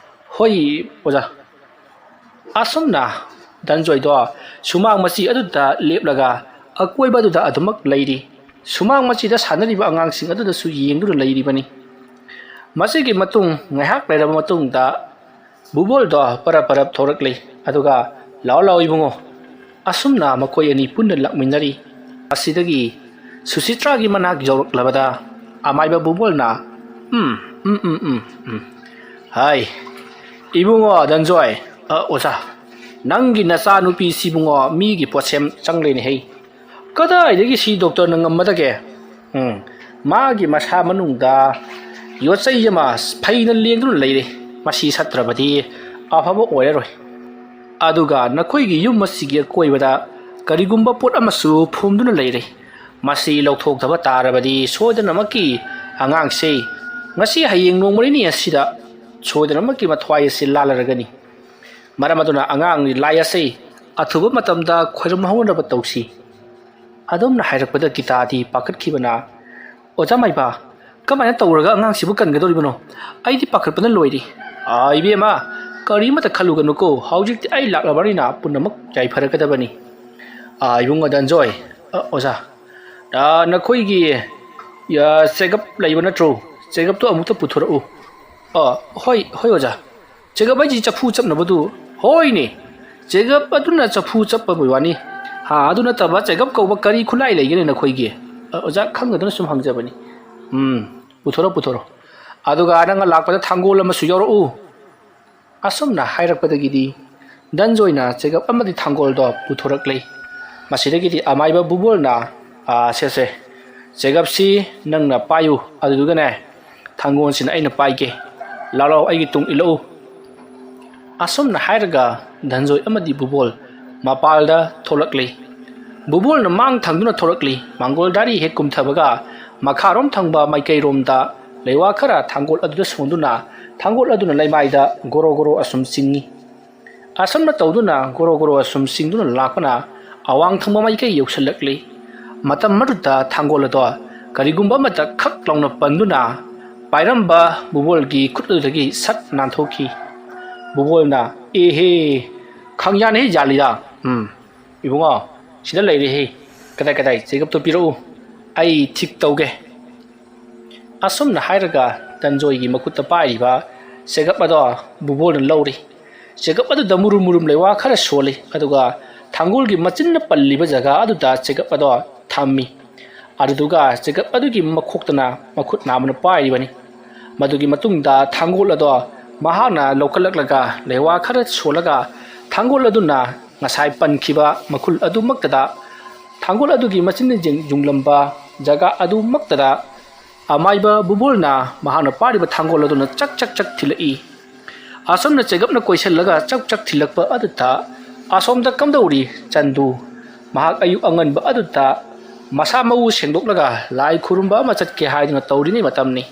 ꯍꯣꯏ, ꯑꯣꯖꯥ꯫ ꯑꯁꯨꯝꯅ ꯙꯅꯟꯖꯣꯏꯗꯣ ꯁꯨꯃꯥꯡ ꯃꯆꯤ ꯑꯗꯨꯗ ꯂꯦꯞꯂꯒ ꯑꯀꯣꯏꯕꯗꯨꯗ ꯑꯗꯨꯃꯛ ꯂꯩꯔꯤ꯫ ꯁꯨꯃꯥꯡ ꯃꯆꯤꯗ ꯁꯥꯟꯅꯔꯤꯕ ꯑꯉꯥꯡꯁꯤꯡ ꯑꯗꯨꯗꯁꯨ ꯌꯦꯡꯗꯨꯅ ꯂꯩꯔꯤꯕꯅꯤ꯫ ꯃꯁꯤꯒꯤ ꯃꯇꯨꯡ ꯉꯥꯏꯍꯥꯛ ꯂꯩꯔꯕ ꯃꯇꯨꯡꯗ ꯕꯨꯕꯣꯜꯗꯣ ꯄꯔꯞ ꯄꯔꯞ ꯊꯣꯔꯛꯂꯤ꯫ ꯑꯗꯨꯒ, "ꯂꯥꯛꯑꯣ, ꯂꯥꯛꯑꯣ, ꯏꯕꯨꯡꯉꯣ꯫" ꯑꯁꯨꯝꯅ ꯃꯈꯣꯏ ꯑꯅꯤ ꯄꯨꯟꯅ ꯂꯥꯛꯃꯤꯟꯅꯔꯤ꯫ ꯑꯁꯤꯗꯒꯤ ꯁꯨꯁꯤꯇ꯭ꯔꯥꯒꯤ ꯃꯅꯥꯛ ꯌꯧꯔꯛꯂꯕꯗ ꯑꯃꯥꯏꯕ ꯕꯨꯕꯣꯜꯅ, "ꯎꯝ, ꯎꯝ, ꯎꯝ, ꯎꯝ, ꯎꯝ꯫ ꯍꯥꯏ, ꯏꯕꯨꯡꯉꯣ ꯙꯅꯟꯖꯣꯏ, ꯑ, ꯑꯣꯖꯥ, ꯅꯪꯒꯤ ꯅꯆꯥꯅꯨꯄꯤꯁꯤꯕꯨꯡꯉꯣ ꯃꯤꯒꯤ ꯄꯣꯠꯁꯦꯝ ꯆꯪꯂꯦꯅꯦ ꯍꯩ꯫ ꯀꯗꯥꯏꯗꯒꯤ ꯁꯤ ꯗꯣꯛꯇꯔꯅ ꯉꯝꯃꯗꯒꯦ? ꯎꯝ, ꯃꯥꯒꯤ ꯃꯁꯥ ꯃꯅꯨꯡꯗ ꯌꯣꯠꯆꯩ ꯑꯃ ꯐꯩꯅ ꯂꯦꯡꯗꯨꯅ ꯂꯩꯔꯦ꯫ ꯃꯁꯤ ꯁꯠꯇ꯭ꯔꯕꯗꯤ ꯑꯐꯕ ꯑꯣꯏꯔꯔꯣꯏ꯫ ꯑꯗꯨꯒ ꯅꯈꯣꯏꯒꯤ ꯌꯨꯝ ꯑꯁꯤꯒꯤ ꯑꯀꯣꯏꯕꯗ ꯀꯔꯤꯒꯨꯝꯕ ꯄꯣꯠ ꯑꯃꯁꯨ ꯐꯨꯝꯗꯨꯅ ꯂꯩꯔꯦ꯫ ꯃꯁꯤ ꯂꯧꯊꯣꯛꯇꯕ ꯇꯥꯔꯕꯗꯤ ꯁꯣꯏꯗꯅꯃꯛꯀꯤ ꯑꯉꯥꯡꯁꯦ ꯉꯁꯤ ꯍꯌꯦꯡ ꯅꯣꯡꯃ ꯅꯤꯅꯤ ꯑꯁꯤꯗ ꯁꯣꯏꯗꯅꯃꯛꯀꯤ ꯃꯊ꯭ꯋꯥꯏ ꯑꯁꯤ ꯂꯥꯜꯂꯔꯒꯅꯤ꯫ ꯃꯔꯝ ꯑꯗꯨꯅ ꯑꯉꯥꯡꯒꯤ ꯂꯥꯏ ꯑꯁꯤ ꯑꯊꯨꯕ ꯃꯇꯝꯗ ꯈꯣꯏꯔꯝ ꯍꯧꯅꯅꯕ ꯇꯧꯁꯤ꯫" ꯑꯗꯨꯝꯅ ꯍꯥꯏꯔꯛꯄꯗ ꯒꯤꯇꯥꯗꯤ ꯄꯥꯈꯠꯈꯤꯕꯅ, "ꯑꯣꯖꯥ ꯃꯥꯏꯕ, ꯀꯃꯥꯏꯅ ꯇꯧꯔꯒ ꯑꯉꯥꯡꯁꯤꯕꯨ ꯀꯟꯒꯗꯧꯔꯤꯕꯅꯣ? ꯑꯩꯗꯤ ꯄꯥꯈꯠꯄꯅ ꯂꯣꯏꯔꯦ꯫" "ꯑꯥ, ꯏꯕꯦꯝꯃ, ꯀꯔꯤꯃꯠꯇ ꯈꯜꯂꯨꯒꯅꯨꯀꯣ, ꯍꯧꯖꯤꯛꯇꯤ ꯑꯩ ꯂꯥꯛꯂꯕꯅꯤꯅ ꯄꯨꯝꯅꯃꯛ ꯌꯥꯏꯐꯔꯒꯗꯕꯅꯤ꯫" "ꯑꯥ, ꯏꯕꯨꯡꯉꯣ ꯙꯅꯟꯖꯣꯏ꯫" "ꯑ, ꯑꯣꯖꯥ꯫" "ꯑꯥ, ꯅꯈꯣꯏꯒꯤ, ꯑ, ꯆꯦꯒꯞ ꯂꯩꯕ ꯅꯠꯇ꯭ꯔꯣ? ꯆꯦꯒꯞꯇꯣ ꯑꯃꯨꯛꯇ ꯄꯨꯊꯣꯔꯛꯎ꯫" "ꯑ, ꯍꯣꯏ, ꯍꯣꯏ, ꯑꯣꯖꯥ꯫" "ꯆꯦꯒꯞ ꯍꯥꯏꯁꯤ ꯆꯐꯨ ꯆꯞꯅꯕꯗꯨ?" "ꯍꯣꯏꯅꯦ, ꯆꯦꯒꯞ ꯑꯗꯨꯅ ꯆꯐꯨ ꯆꯞꯄꯕꯨ ꯋꯥꯅꯤ꯫ ꯍꯥ, ꯑꯗꯨ ꯅꯠꯇꯕ ꯆꯦꯒꯞ ꯀꯧꯕ ꯀꯔꯤ ꯈꯨꯠꯂꯥꯏ ꯂꯩꯒꯦꯅꯦ ꯅꯈꯣꯏꯒꯤ?" "ꯑ, ꯑꯣꯖꯥ, ꯈꯪꯗꯗꯅ ꯁꯨꯝ ꯍꯪꯖꯕꯅꯤ꯫" "ꯎꯝ, ꯄꯨꯊꯣꯔꯛꯑꯣ, ꯄꯨꯊꯣꯔꯛꯑꯣ꯫ ꯑꯗꯨꯒ ꯅꯪꯅ ꯂꯥꯛꯄꯗ ꯊꯥꯡꯒꯣꯜ ꯑꯃꯁꯨ ꯌꯥꯎꯔꯛꯎ꯫" ꯑꯁꯨꯝꯅ ꯍꯥꯏꯔꯛꯄꯗꯒꯤꯗꯤ ꯙꯅꯟꯖꯣꯏꯅ ꯆꯦꯒꯞ ꯑꯃꯗꯤ ꯊꯥꯡꯒꯣꯜꯗꯣ ꯄꯨꯊꯣꯔꯛꯂꯦ꯫ ꯃꯁꯤꯗꯒꯤꯗꯤ ꯑꯃꯥꯏꯕ ꯕꯨꯕꯣꯜꯅ, "ꯑꯥ, ꯁꯦ, ꯁꯦ, ꯆꯦꯒꯞꯁꯤ ꯅꯪꯅ ꯄꯥꯏꯌꯨ, ꯑꯗꯨꯗꯨꯒꯅꯦ, ꯊꯥꯡꯒꯣꯜꯁꯤꯅ ꯑꯩꯅ ꯄꯥꯏꯒꯦ꯫ ꯂꯥꯛꯂꯣ, ꯑꯩꯒꯤ ꯇꯨꯡ ꯏꯜꯂꯛꯎ꯫" ꯑꯁꯨꯝꯅ ꯍꯥꯏꯔꯒ ꯙꯅꯟꯖꯣꯏ ꯑꯃꯗꯤ ꯕꯨꯕꯣꯜ ꯃꯄꯥꯜꯗ ꯊꯣꯛꯂꯛꯂꯤ꯫ ꯕꯨꯕꯣꯜꯅ ꯃꯥꯡ ꯊꯪꯗꯨꯅ ꯊꯣꯛꯂꯛꯂꯤ꯫ ꯃꯥꯡꯒꯣꯜ ꯗꯥꯔꯤ ꯍꯦꯛ ꯀꯨꯝꯊꯕꯒ ꯃꯈꯥꯔꯣꯝ ꯊꯪꯕ ꯃꯥꯏꯀꯩꯔꯣꯝꯗ ꯂꯩꯋꯥ ꯈꯔ ꯊꯥꯡꯒꯣꯜ ꯑꯗꯨꯗ ꯁꯣꯟꯗꯨꯅ ꯊꯥꯡꯒꯣꯜ ꯑꯗꯨꯅ ꯂꯩꯃꯥꯏꯗ ꯒꯣꯔꯣ ꯒꯣꯔꯣ ꯑꯁꯨꯝ ꯆꯤꯡꯏ꯫ ꯑꯁꯨꯝꯅ ꯇꯧꯗꯨꯅ ꯒꯣꯔꯣ ꯒꯣꯔꯣ ꯑꯁꯨꯝ ꯆꯤꯡꯗꯨꯅ ꯂꯥꯛꯄꯅ ꯑꯋꯥꯡ ꯊꯪꯕ ꯃꯥꯏꯀꯩ ꯌꯧꯁꯤꯜꯂꯛꯂꯤ꯫ ꯃꯇꯝ ꯑꯗꯨꯗ ꯊꯥꯡꯒꯣꯜ ꯑꯗꯣ ꯀꯔꯤꯒꯨꯝꯕ ꯑꯃꯗ ꯈꯛ ꯂꯥꯎꯅ ꯄꯟꯗꯨꯅ ꯄꯥꯏꯔꯝꯕ ꯕꯨꯕꯣꯜꯒꯤ ꯈꯨꯠ ꯑꯗꯨꯗꯒꯤ ꯁꯠ ꯅꯥꯟꯊꯣꯛꯈꯤ꯫ ꯕꯨꯕꯣꯜꯅ, "ꯑꯦꯍꯦ, ꯈꯪꯌꯥꯟ ꯍꯦ ꯌꯥꯜꯂꯤꯗ꯫ ꯎꯝ, ꯏꯕꯨꯡꯉꯣ, ꯁꯤꯗ ꯂꯩꯔꯦꯍꯦ꯫ ꯀꯗꯥꯏ ꯀꯗꯥꯏ ꯆꯦꯒꯞꯇꯣ ꯄꯤꯔꯛꯎ, ꯑꯩ ꯊꯤꯛ ꯇꯧꯒꯦ"꯫ ꯑꯁꯨꯝꯅ ꯍꯥꯏꯔꯒ ꯇꯟꯖꯣꯏꯒꯤ ꯃꯈꯨꯠꯇ ꯄꯥꯏꯔꯤꯕ ꯆꯦꯒꯞ ꯑꯗꯣ ꯕꯨꯕꯣꯜꯅ ꯂꯧꯔꯤ꯫ ꯆꯦꯒꯞ ꯑꯗꯨꯗ ꯃꯨꯔꯨꯝ ꯃꯨꯔꯨꯝ ꯂꯩꯋꯥ ꯈꯔ ꯁꯣꯜꯂꯤ, ꯑꯗꯨꯒ ꯊꯥꯡꯒꯣꯜꯒꯤ ꯃꯆꯤꯟꯅ ꯄꯜꯂꯤꯕ ꯖꯒꯥ ꯑꯗꯨꯗ ꯆꯦꯒꯞ ꯑꯗꯣ ꯊꯝꯃꯤ꯫ ꯑꯗꯨꯗꯨꯒ ꯆꯦꯒꯞ ꯑꯗꯨꯒꯤ ꯃꯈꯣꯛꯇꯅ ꯃꯈꯨꯠ ꯅꯥꯝꯃꯅ ꯄꯥꯏꯔꯤꯕꯅꯤ꯫ ꯃꯗꯨꯒꯤ ꯃꯇꯨꯡꯗ ꯊꯥꯡꯒꯣꯜ ꯑꯗꯣ ꯃꯍꯥꯛꯅ ꯂꯧꯈꯠꯂꯛꯂꯒ ꯂꯩꯋꯥ ꯈꯔ ꯁꯣꯜꯂꯒ ꯊꯥꯡꯒꯣꯜ ꯑꯗꯨꯅ ꯉꯁꯥꯏ ꯄꯟꯈꯤꯕ ꯃꯈꯨꯜ ꯑꯗꯨꯃꯛꯇꯗ, ꯊꯥꯡꯒꯣꯜ ꯑꯗꯨꯒꯤ ꯃꯆꯤꯟꯅ ꯌꯨꯡꯂꯝꯕ ꯖꯒꯥ ꯑꯗꯨꯃꯛꯇꯗ ꯑꯃꯥꯏꯕ ꯕꯨꯕꯣꯜꯅ ꯃꯍꯥꯛꯅ ꯄꯥꯏꯔꯤꯕ ꯊꯥꯡꯒꯣꯜ ꯑꯗꯨꯅ ꯆꯛ ꯆꯛ ꯆꯛ ꯊꯤꯜꯂꯛꯏ꯫ ꯑꯁꯨꯝꯅ ꯆꯦꯒꯞꯅ ꯀꯣꯏꯁꯤꯜꯂꯒ ꯆꯛ ꯆꯛ ꯊꯤꯜꯂꯛꯄ ꯑꯗꯨꯗ ꯑꯁꯣꯝꯗ ꯀꯝꯗꯧꯔꯤ ꯆꯟꯗꯨ? ꯃꯍꯥꯛ ꯑꯌꯨꯛ ꯑꯉꯟꯕ ꯑꯗꯨꯗ ꯃꯁꯥ ꯃꯎ ꯁꯦꯡꯗꯣꯛꯂꯒ ꯂꯥꯏ ꯈꯨꯔꯨꯝꯕ ꯑꯃ ꯆꯠꯀꯦ ꯍꯥꯏꯗꯨꯅ ꯇꯧꯔꯤꯉꯩ ꯃꯇꯝꯅꯤ꯫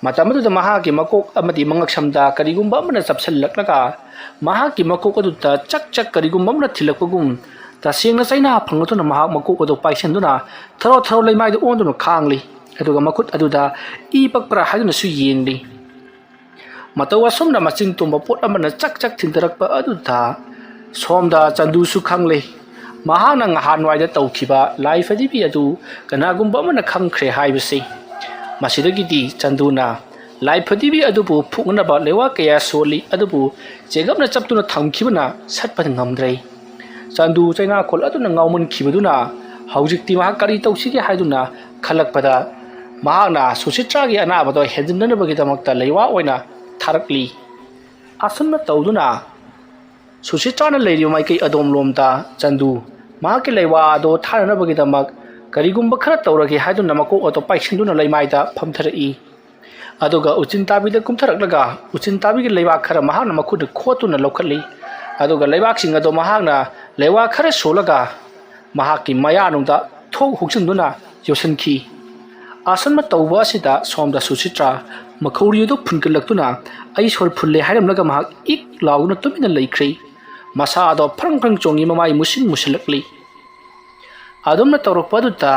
ꯃꯇꯝ ꯑꯗꯨꯗ ꯃꯍꯥꯛꯀꯤ ꯃꯀꯣꯛ ꯑꯃꯗꯤ ꯃꯉꯛꯁꯝꯗ ꯀꯔꯤꯒꯨꯝꯕ ꯑꯃꯅ ꯆꯞꯁꯤꯜꯂꯛꯂꯒ ꯃꯍꯥꯛꯀꯤ ꯃꯀꯣꯛ ꯑꯗꯨꯗ ꯆꯛ ꯆꯛ ꯀꯔꯤꯒꯨꯝꯕ ꯑꯃꯅ ꯊꯤꯜꯂꯛꯄꯒꯨꯝ, ꯇꯁꯦꯡꯅ ꯆꯩꯅꯥ ꯐꯪꯂꯗꯨꯅ ꯃꯍꯥꯛ ꯃꯀꯣꯛ ꯑꯗꯨ ꯄꯥꯏꯁꯤꯟꯗꯨꯅ ꯊꯔꯣ ꯊꯔꯣ ꯂꯩꯃꯥꯏꯗ ꯑꯣꯟꯗꯨꯅ ꯈꯥꯡꯂꯤ꯫ ꯑꯗꯨꯒ ꯃꯈꯨꯠ ꯑꯗꯨꯗ ꯏ ꯄꯛꯄ꯭ꯔꯥ ꯍꯥꯏꯗꯨꯅꯁꯨ ꯌꯦꯡꯂꯤ꯫ ꯃꯇꯧ ꯑꯁꯨꯝꯅ ꯃꯆꯤꯟ ꯇꯨꯝꯕ ꯄꯣꯠ ꯑꯃꯅ ꯆꯛ ꯆꯛ ꯊꯤꯟꯊꯔꯛꯄ ꯑꯗꯨꯗ ꯁꯣꯝꯗ ꯆꯟꯗꯨꯁꯨ ꯈꯪꯂꯦ꯫ ꯃꯍꯥꯛꯅ ꯉꯍꯥꯟꯋꯥꯏꯗ ꯇꯧꯈꯤꯕ ꯂꯥꯏ ꯐꯗꯤꯕꯤ ꯑꯗꯨ ꯀꯅꯥꯒꯨꯝꯕ ꯑꯃꯅ ꯈꯪꯈ꯭ꯔꯦ ꯍꯥꯏꯕꯁꯤ꯫ ꯃꯁꯤꯗꯒꯤꯗꯤ ꯆꯟꯗꯨꯅ ꯂꯥꯏ ꯐꯗꯤꯕꯤ ꯑꯗꯨꯕꯨ ꯐꯨꯛꯅꯅꯕ ꯂꯩꯋꯥ ꯀꯌꯥ ꯁꯣꯜꯂꯤ, ꯑꯗꯨꯕꯨ ꯆꯦꯒꯞꯅ ꯆꯞꯇꯨꯅ ꯊꯝꯈꯤꯕꯅ ꯁꯠꯄꯗ ꯉꯝꯗ꯭ꯔꯦ꯫ ꯆꯟꯗꯨ ꯆꯩꯅꯥꯈꯣꯜ ꯑꯗꯨꯅ ꯉꯥꯎꯃꯟꯈꯤꯕꯗꯨꯅ ꯍꯧꯖꯤꯛꯇꯤ ꯃꯍꯥꯛ ꯀꯔꯤ ꯇꯧꯁꯤꯒꯦ ꯍꯥꯏꯗꯨꯅ ꯈꯜꯂꯛꯄꯗ ꯃꯍꯥꯛꯅ ꯁꯨꯁꯤꯇ꯭ꯔꯥꯒꯤ ꯑꯅꯥꯕꯗꯣ ꯍꯦꯟꯖꯤꯟꯅꯅꯕꯒꯤꯗꯃꯛꯇ ꯂꯩꯋꯥ ꯑꯣꯏꯅ ꯊꯥꯔꯛꯂꯤ꯫ ꯑꯁꯨꯝꯅ ꯇꯧꯗꯨꯅ ꯁꯨꯁꯤꯇ꯭ꯔꯥꯅ ꯂꯩꯔꯤꯕ ꯃꯥꯏꯀꯩ ꯑꯗꯣꯝꯂꯣꯝꯗ ꯆꯟꯗꯨ ꯃꯍꯥꯛꯀꯤ ꯂꯩꯋꯥ ꯑꯗꯣ ꯊꯥꯅꯅꯕꯒꯤꯗꯃꯛ ꯀꯔꯤꯒꯨꯝꯕ ꯈꯔ ꯇꯧꯔꯒꯦ ꯍꯥꯏꯗꯨꯅ ꯃꯀꯣꯛ ꯑꯗꯣ ꯄꯥꯏꯁꯤꯟꯗꯨꯅ ꯂꯩꯃꯥꯏꯗ ꯐꯝꯊꯔꯛꯏ꯫ ꯑꯗꯨꯒ ꯎꯆꯤꯟ ꯇꯥꯕꯤꯗ ꯀꯨꯝꯊꯔꯛꯂꯒ ꯎꯆꯤꯟ ꯇꯥꯕꯤꯒꯤ ꯂꯩꯕꯥꯛ ꯈꯔ ꯃꯍꯥꯛꯅ ꯃꯈꯨꯠꯅ ꯈꯣꯠꯇꯨꯅ ꯂꯧꯈꯠꯂꯤ꯫ ꯑꯗꯨꯒ ꯂꯩꯕꯥꯛꯁꯤꯡ ꯑꯗꯣ ꯃꯍꯥꯛꯅ ꯂꯩꯋꯥ ꯈꯔ ꯁꯣꯜꯂꯒ ꯃꯍꯥꯛꯀꯤ ꯃꯌꯥꯅꯨꯡꯗ ꯊꯣꯛ ꯍꯨꯛꯆꯤꯟꯗꯨꯅ ꯌꯣꯠꯁꯤꯟꯈꯤ꯫ ꯑꯁꯨꯝꯅ ꯇꯧꯕ ꯑꯁꯤꯗ ꯁꯣꯝꯗ ꯁꯨꯁꯤꯇ꯭ꯔꯥ ꯃꯈꯧꯔꯤ ꯑꯗꯨ ꯐꯨꯟꯒꯠꯂꯛꯇꯨꯅ ꯑꯩ ꯁꯣꯔ ꯐꯨꯜꯂꯦ ꯍꯥꯏꯔꯝꯂꯒ ꯃꯍꯥꯛ ꯏꯛ ꯂꯥꯎꯗꯨꯅ ꯇꯨꯃꯤꯟꯅ ꯂꯩꯈ꯭ꯔꯦ꯫ ꯃꯁꯥꯗꯣ ꯐ꯭ꯔꯪ ꯐ꯭ꯔꯪ ꯆꯣꯡꯉꯤ, ꯃꯃꯥꯏ ꯃꯨꯁꯤꯟ ꯃꯨꯁꯤꯜꯂꯛꯂꯤ꯫ ꯑꯗꯨꯝꯅ ꯇꯧꯔꯛꯄ ꯑꯗꯨꯗ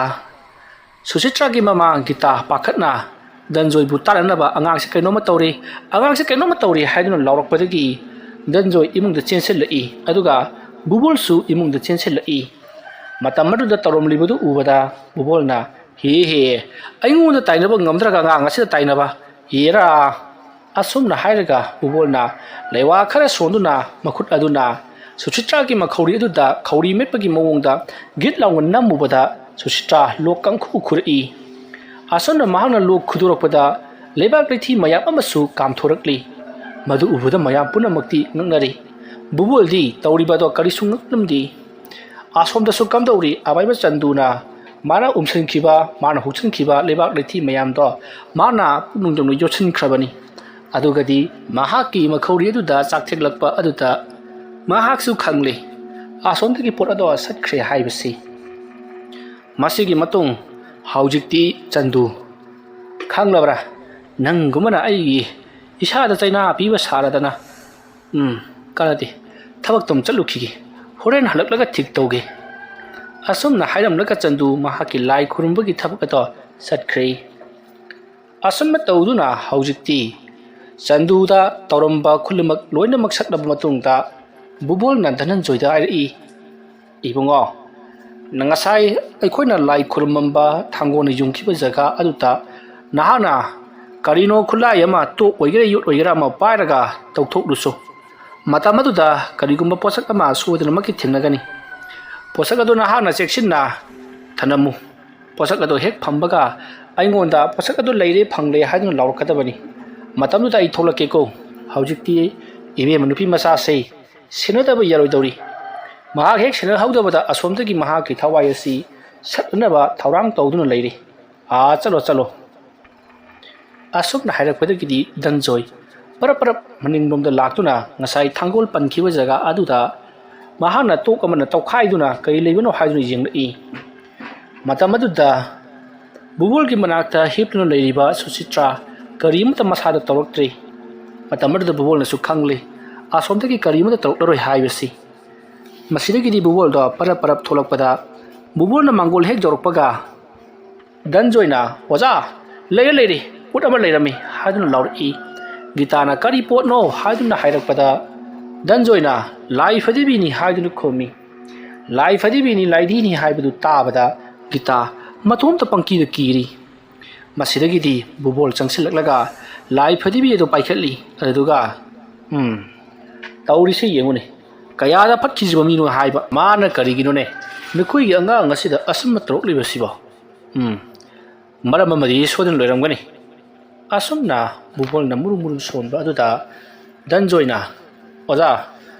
ꯁꯨꯆꯤꯇ꯭ꯔꯥꯒꯤ ꯃꯃꯥ ꯒꯤꯇꯥ ꯄꯥꯈꯠꯅ ꯙꯟꯖꯣꯏꯕꯨ ꯇꯥꯟꯅꯅꯕ "ꯑꯉꯥꯡꯁꯦ ꯀꯩꯅꯣꯝꯃ ꯇꯧꯔꯤ, ꯑꯉꯥꯡꯁꯦ ꯀꯩꯅꯣꯝꯃ ꯇꯧꯔꯤ" ꯍꯥꯏꯗꯨꯅ ꯂꯥꯎꯔꯛꯄꯗꯒꯤ ꯙꯟꯖꯣꯏ ꯏꯃꯨꯡꯗ ꯆꯦꯟꯁꯤꯜꯂꯛꯏ꯫ ꯑꯗꯨꯒ ꯕꯨꯕꯣꯜꯁꯨ ꯏꯃꯨꯡꯗ ꯆꯦꯟꯁꯤꯜꯂꯛꯏ꯫ ꯃꯇꯝ ꯑꯗꯨꯗ ꯇꯧꯔꯝꯂꯤꯕꯗꯨ ꯎꯕꯗ ꯕꯨꯕꯣꯜꯅ, "ꯍꯦ ꯍꯦ, ꯑꯩꯉꯣꯟꯗ ꯇꯥꯏꯅꯕ ꯉꯝꯗ꯭ꯔꯒ ꯑꯉꯥꯡ ꯑꯁꯤꯗ ꯇꯥꯏꯅꯕ? ꯌꯦꯔꯥ!" ꯑꯁꯨꯝꯅ ꯍꯥꯏꯔꯒ ꯕꯨꯕꯣꯜꯅ ꯂꯩꯋꯥ ꯈꯔ ꯁꯣꯟꯗꯨꯅ ꯃꯈꯨꯠ ꯑꯗꯨꯅ ꯁꯨꯆꯤꯇ꯭ꯔꯥꯒꯤ ꯃꯈꯧꯔꯤ ꯑꯗꯨꯗ ꯈꯧꯔꯤ ꯃꯦꯠꯄꯒꯤ ꯃꯑꯣꯡꯗ ꯒꯤꯠ ꯂꯥꯎꯅ ꯅꯝꯃꯨꯕꯗ ꯁꯨꯆꯤꯇ꯭ꯔꯥ ꯂꯣꯛ ꯀꯪꯈꯨ ꯈꯨꯔꯛꯏ꯫ ꯑꯁꯨꯝꯅ ꯃꯍꯥꯛꯅ ꯂꯣꯛ ꯈꯨꯗꯣꯔꯛꯄꯗ ꯂꯩꯕꯥꯛ ꯂꯩꯊꯤ ꯃꯌꯥꯝ ꯑꯃꯁꯨ ꯀꯥꯝꯊꯣꯔꯛꯂꯤ꯫ ꯃꯗꯨ ꯎꯕꯗ ꯃꯌꯥꯝ ꯄꯨꯝꯅꯃꯛꯇꯤ ꯉꯛꯅꯔꯤ꯫ ꯕꯨꯕꯣꯜꯗꯤ ꯇꯧꯔꯤꯕ ꯑꯗꯣ ꯀꯔꯤꯁꯨ ꯉꯛꯂꯝꯗꯦ꯫ ꯑꯁꯣꯝꯗꯁꯨ ꯀꯝꯗꯧꯔꯤ? ꯑꯃꯥꯏꯕ ꯆꯟꯗꯨꯅ ꯃꯥꯅ ꯎꯝꯁꯤꯟꯈꯤꯕ, ꯃꯥꯅ ꯍꯨꯛꯆꯤꯟꯈꯤꯕ ꯂꯩꯕꯥꯛ ꯂꯩꯊꯤ ꯃꯌꯥꯝꯗꯣ ꯃꯥꯅ ꯄꯨꯛꯅꯨꯡꯗ ꯂꯣꯏ ꯌꯣꯠꯁꯤꯟꯈ꯭ꯔꯕꯅꯤ꯫ ꯑꯗꯨꯒꯗꯤ ꯃꯍꯥꯛꯀꯤ ꯃꯈꯧꯔꯤ ꯑꯗꯨꯗ ꯆꯥꯛꯊꯦꯛꯂꯛꯄ ꯑꯗꯨꯗ ꯃꯍꯥꯛꯁꯨ ꯈꯪꯂꯦ, ꯑꯁꯣꯝꯗꯒꯤ ꯄꯣꯠ ꯑꯗꯣ ꯆꯠꯈ꯭ꯔꯦ ꯍꯥꯏꯕꯁꯤ꯫ ꯃꯁꯤꯒꯤ ꯃꯇꯨꯡ ꯍꯧꯖꯤꯛꯇꯤ ꯆꯟꯗꯨ, ꯈꯪꯂꯕ꯭ꯔꯥ? ꯅꯪꯒꯨꯝꯕꯅ ꯑꯩꯒꯤ ꯏꯁꯥꯗ ꯆꯩꯅꯥ ꯄꯤꯕ ꯁꯥꯔꯗꯅ꯫ ꯎꯝ, ꯀꯥꯟꯅꯗꯦ꯫ ꯊꯕꯛꯇꯣ ꯑꯃ ꯆꯠꯂꯨꯈꯤꯒꯦ꯫ ꯍꯣꯔꯦꯟ ꯍꯜꯂꯛꯂꯒ ꯊꯤꯛ ꯇꯧꯒꯦ꯫ ꯑꯁꯨꯝꯅ ꯍꯥꯏꯔꯝꯂꯒ ꯆꯟꯗꯨ ꯃꯍꯥꯛꯀꯤ ꯂꯥꯏ ꯈꯨꯔꯨꯝꯕꯒꯤ ꯊꯕꯛ ꯑꯗꯣ ꯆꯠꯈ꯭ꯔꯦ꯫ ꯑꯁꯨꯝꯅ ꯇꯧꯗꯨꯅ ꯍꯧꯖꯤꯛꯇꯤ ꯆꯟꯗꯨꯗ ꯇꯧꯔꯝꯕ ꯈꯨꯗꯤꯡꯃꯛ ꯂꯣꯏꯅꯃꯛ ꯁꯛꯂꯕ ꯃꯇꯨꯡꯗ ꯕꯨꯕꯣꯜꯅ ꯙꯅꯟꯖꯣꯏꯗ ꯍꯥꯏꯔꯛꯏ, "ꯏꯕꯨꯡꯉꯣ, ꯅꯪ ꯉꯁꯥꯏ ꯑꯩꯈꯣꯏꯅ ꯂꯥꯏ ꯈꯨꯔꯨꯝꯃꯝꯕ ꯊꯥꯡꯒꯣꯜꯅ ꯌꯨꯡꯈꯤꯕ ꯖꯒꯥ ꯑꯗꯨꯗ ꯅꯍꯥꯛꯅ ꯀꯔꯤꯅꯣ ꯈꯨꯠꯂꯥꯏ ꯑꯃ, ꯇꯣꯛ ꯑꯣꯏꯒꯦꯔꯥ ꯌꯣꯠ ꯑꯣꯏꯒꯦꯔꯥ ꯑꯃ ꯄꯥꯏꯔꯒ ꯇꯧꯊꯣꯛꯂꯨꯁꯨ꯫ ꯃꯇꯝ ꯑꯗꯨꯗ ꯀꯔꯤꯒꯨꯝꯕ ꯄꯣꯠꯁꯛ ꯑꯃ ꯁꯣꯏꯗꯅꯃꯛꯀꯤ ꯊꯦꯡꯅꯒꯅꯤ꯫ ꯄꯣꯠꯁꯛ ꯑꯗꯨ ꯅꯍꯥꯛꯅ ꯆꯦꯛꯁꯤꯟꯅ ꯊꯅꯝꯃꯨ꯫ ꯄꯣꯠꯁꯛ ꯑꯗꯨ ꯍꯦꯛ ꯐꯪꯕꯒ ꯑꯩꯉꯣꯟꯗ ꯄꯣꯠꯁꯛ ꯑꯗꯨ ꯂꯩꯔꯦ, ꯐꯪꯂꯦ ꯍꯥꯏꯗꯨꯅ ꯂꯥꯎꯔꯛꯀꯗꯕꯅꯤ꯫ ꯃꯇꯝꯗꯨꯗ ꯑꯩ ꯊꯣꯛꯂꯛꯀꯦꯀꯣ꯫ ꯍꯧꯖꯤꯛꯇꯤ ꯏꯕꯦꯝꯃ ꯅꯨꯄꯤ ꯃꯆꯥꯁꯦ ꯁꯦꯟꯅꯗꯕ ꯌꯥꯔꯣꯏꯗꯧꯔꯤ꯫ ꯃꯍꯥꯛ ꯍꯦꯛ ꯁꯦꯟꯅꯍꯧꯗꯕꯗ ꯑꯁꯣꯝꯗꯒꯤ ꯃꯍꯥꯛꯀꯤ ꯊꯋꯥꯏ ꯑꯁꯤ ꯁꯠꯅꯅꯕ ꯊꯧꯔꯥꯡ ꯇꯧꯗꯨꯅ ꯂꯩꯔꯤ꯫ ꯑꯥ, ꯆꯠꯂꯣ, ꯆꯠꯂꯣ꯫" ꯑꯁꯨꯝꯅ ꯍꯥꯏꯔꯛꯄꯗꯒꯤꯗꯤ ꯙꯟꯖꯣꯏ ꯄꯔꯞ ꯄꯔꯞ ꯃꯅꯤꯡꯂꯣꯝꯗ ꯂꯥꯛꯇꯨꯅ ꯉꯁꯥꯏ ꯊꯥꯡꯒꯣꯜ ꯄꯟꯈꯤꯕ ꯖꯒꯥ ꯑꯗꯨꯗ ꯃꯍꯥꯛꯅ ꯇꯣꯛ ꯑꯃꯅ ꯇꯧꯈꯥꯏꯗꯨꯅ ꯀꯔꯤ ꯂꯩꯕꯅꯣ ꯍꯥꯏꯗꯨꯅ ꯌꯦꯡꯂꯛꯏ꯫ ꯃꯇꯝ ꯑꯗꯨꯗ ꯕꯨꯕꯣꯜꯒꯤ ꯃꯅꯥꯛꯇ ꯍꯤꯞꯇꯨꯅ ꯂꯩꯔꯤꯕ ꯁꯨꯆꯤꯇ꯭ꯔꯥ ꯀꯔꯤꯃꯠꯇ ꯃꯁꯥꯗ ꯇꯧꯔꯛꯇ꯭ꯔꯤ꯫ ꯃꯇꯝ ꯑꯗꯨꯗ ꯕꯨꯕꯣꯜꯅꯁꯨ ꯈꯪꯂꯤ꯫ ꯑꯁꯣꯝꯗꯒꯤ ꯀꯔꯤ ꯑꯃꯠꯇ ꯇꯧꯔꯛꯂꯔꯣꯏ ꯍꯥꯏꯕꯁꯤ꯫ ꯃꯁꯤꯗꯒꯤꯗꯤ ꯕꯨꯕꯣꯜꯗꯣ ꯄꯔꯞ ꯄꯔꯞ ꯊꯣꯛꯂꯛꯄꯗ, ꯕꯨꯕꯣꯜꯅ ꯃꯥꯡꯒꯣꯜ ꯍꯦꯛ ꯌꯧꯔꯛꯄꯒ, ꯙꯟꯖꯣꯏꯅ, "ꯑꯣꯖꯥ, ꯂꯩꯔꯦ, ꯂꯩꯔꯦ, ꯄꯣꯠ ꯑꯃ ꯂꯩꯔꯝꯃꯤ" ꯍꯥꯏꯗꯨꯅ ꯂꯥꯎꯔꯛꯏ꯫ ꯒꯤꯇꯥꯅ, "ꯀꯔꯤ ꯄꯣꯠꯅꯣ?" ꯍꯥꯏꯗꯨꯅ ꯍꯥꯏꯔꯛꯄꯗ, ꯙꯟꯖꯣꯏꯅ, "ꯂꯥꯏ ꯐꯗꯤꯕꯤꯅꯤ" ꯍꯥꯏꯗꯨꯅ ꯈꯨꯝꯃꯤ꯫ "ꯂꯥꯏ ꯐꯗꯤꯕꯤꯅꯤ, ꯂꯥꯏꯙꯤꯅꯤ" ꯍꯥꯏꯕꯗꯨ ꯇꯥꯕꯗ ꯒꯤꯇꯥ ꯃꯇꯣꯝꯇ ꯄꯪꯀꯤꯗ ꯀꯤꯔꯤ꯫ ꯃꯁꯤꯗꯒꯤꯗꯤ ꯕꯨꯕꯣꯜ ꯆꯪꯁꯤꯜꯂꯛꯂꯒ ꯂꯥꯏ ꯐꯗꯤꯕꯤ ꯑꯗꯨ ꯄꯥꯏꯈꯠꯂꯤ꯫ ꯑꯗꯨꯗꯨꯒ, "ꯎꯝ, ꯇꯧꯔꯤꯁꯦ ꯌꯦꯡꯉꯨꯅꯦ, ꯀꯌꯥꯗ ꯐꯠꯈꯤꯗ꯭ꯔꯤꯕ ꯃꯤꯅꯣ ꯍꯥꯏꯕ꯫ ꯃꯥꯅ ꯀꯔꯤꯒꯤꯅꯣꯅꯦ ꯅꯈꯣꯏꯒꯤ ꯑꯉꯥꯡ ꯑꯁꯤꯗ ꯑꯁꯨꯝꯅ ꯇꯧꯔꯛꯂꯤꯕꯁꯤꯕꯣ? ꯎꯝ, ꯃꯔꯝ ꯑꯃꯗꯤ ꯁꯣꯏꯗꯅ ꯂꯩꯔꯝꯒꯅꯤ"꯫ ꯑꯁꯨꯝꯅ ꯕꯨꯕꯣꯜꯅ ꯃꯨꯔꯨ ꯃꯨꯔꯨ ꯁꯣꯟꯕ ꯑꯗꯨꯗ ꯙꯟꯖꯣꯏꯅ, "ꯑꯣꯖꯥ,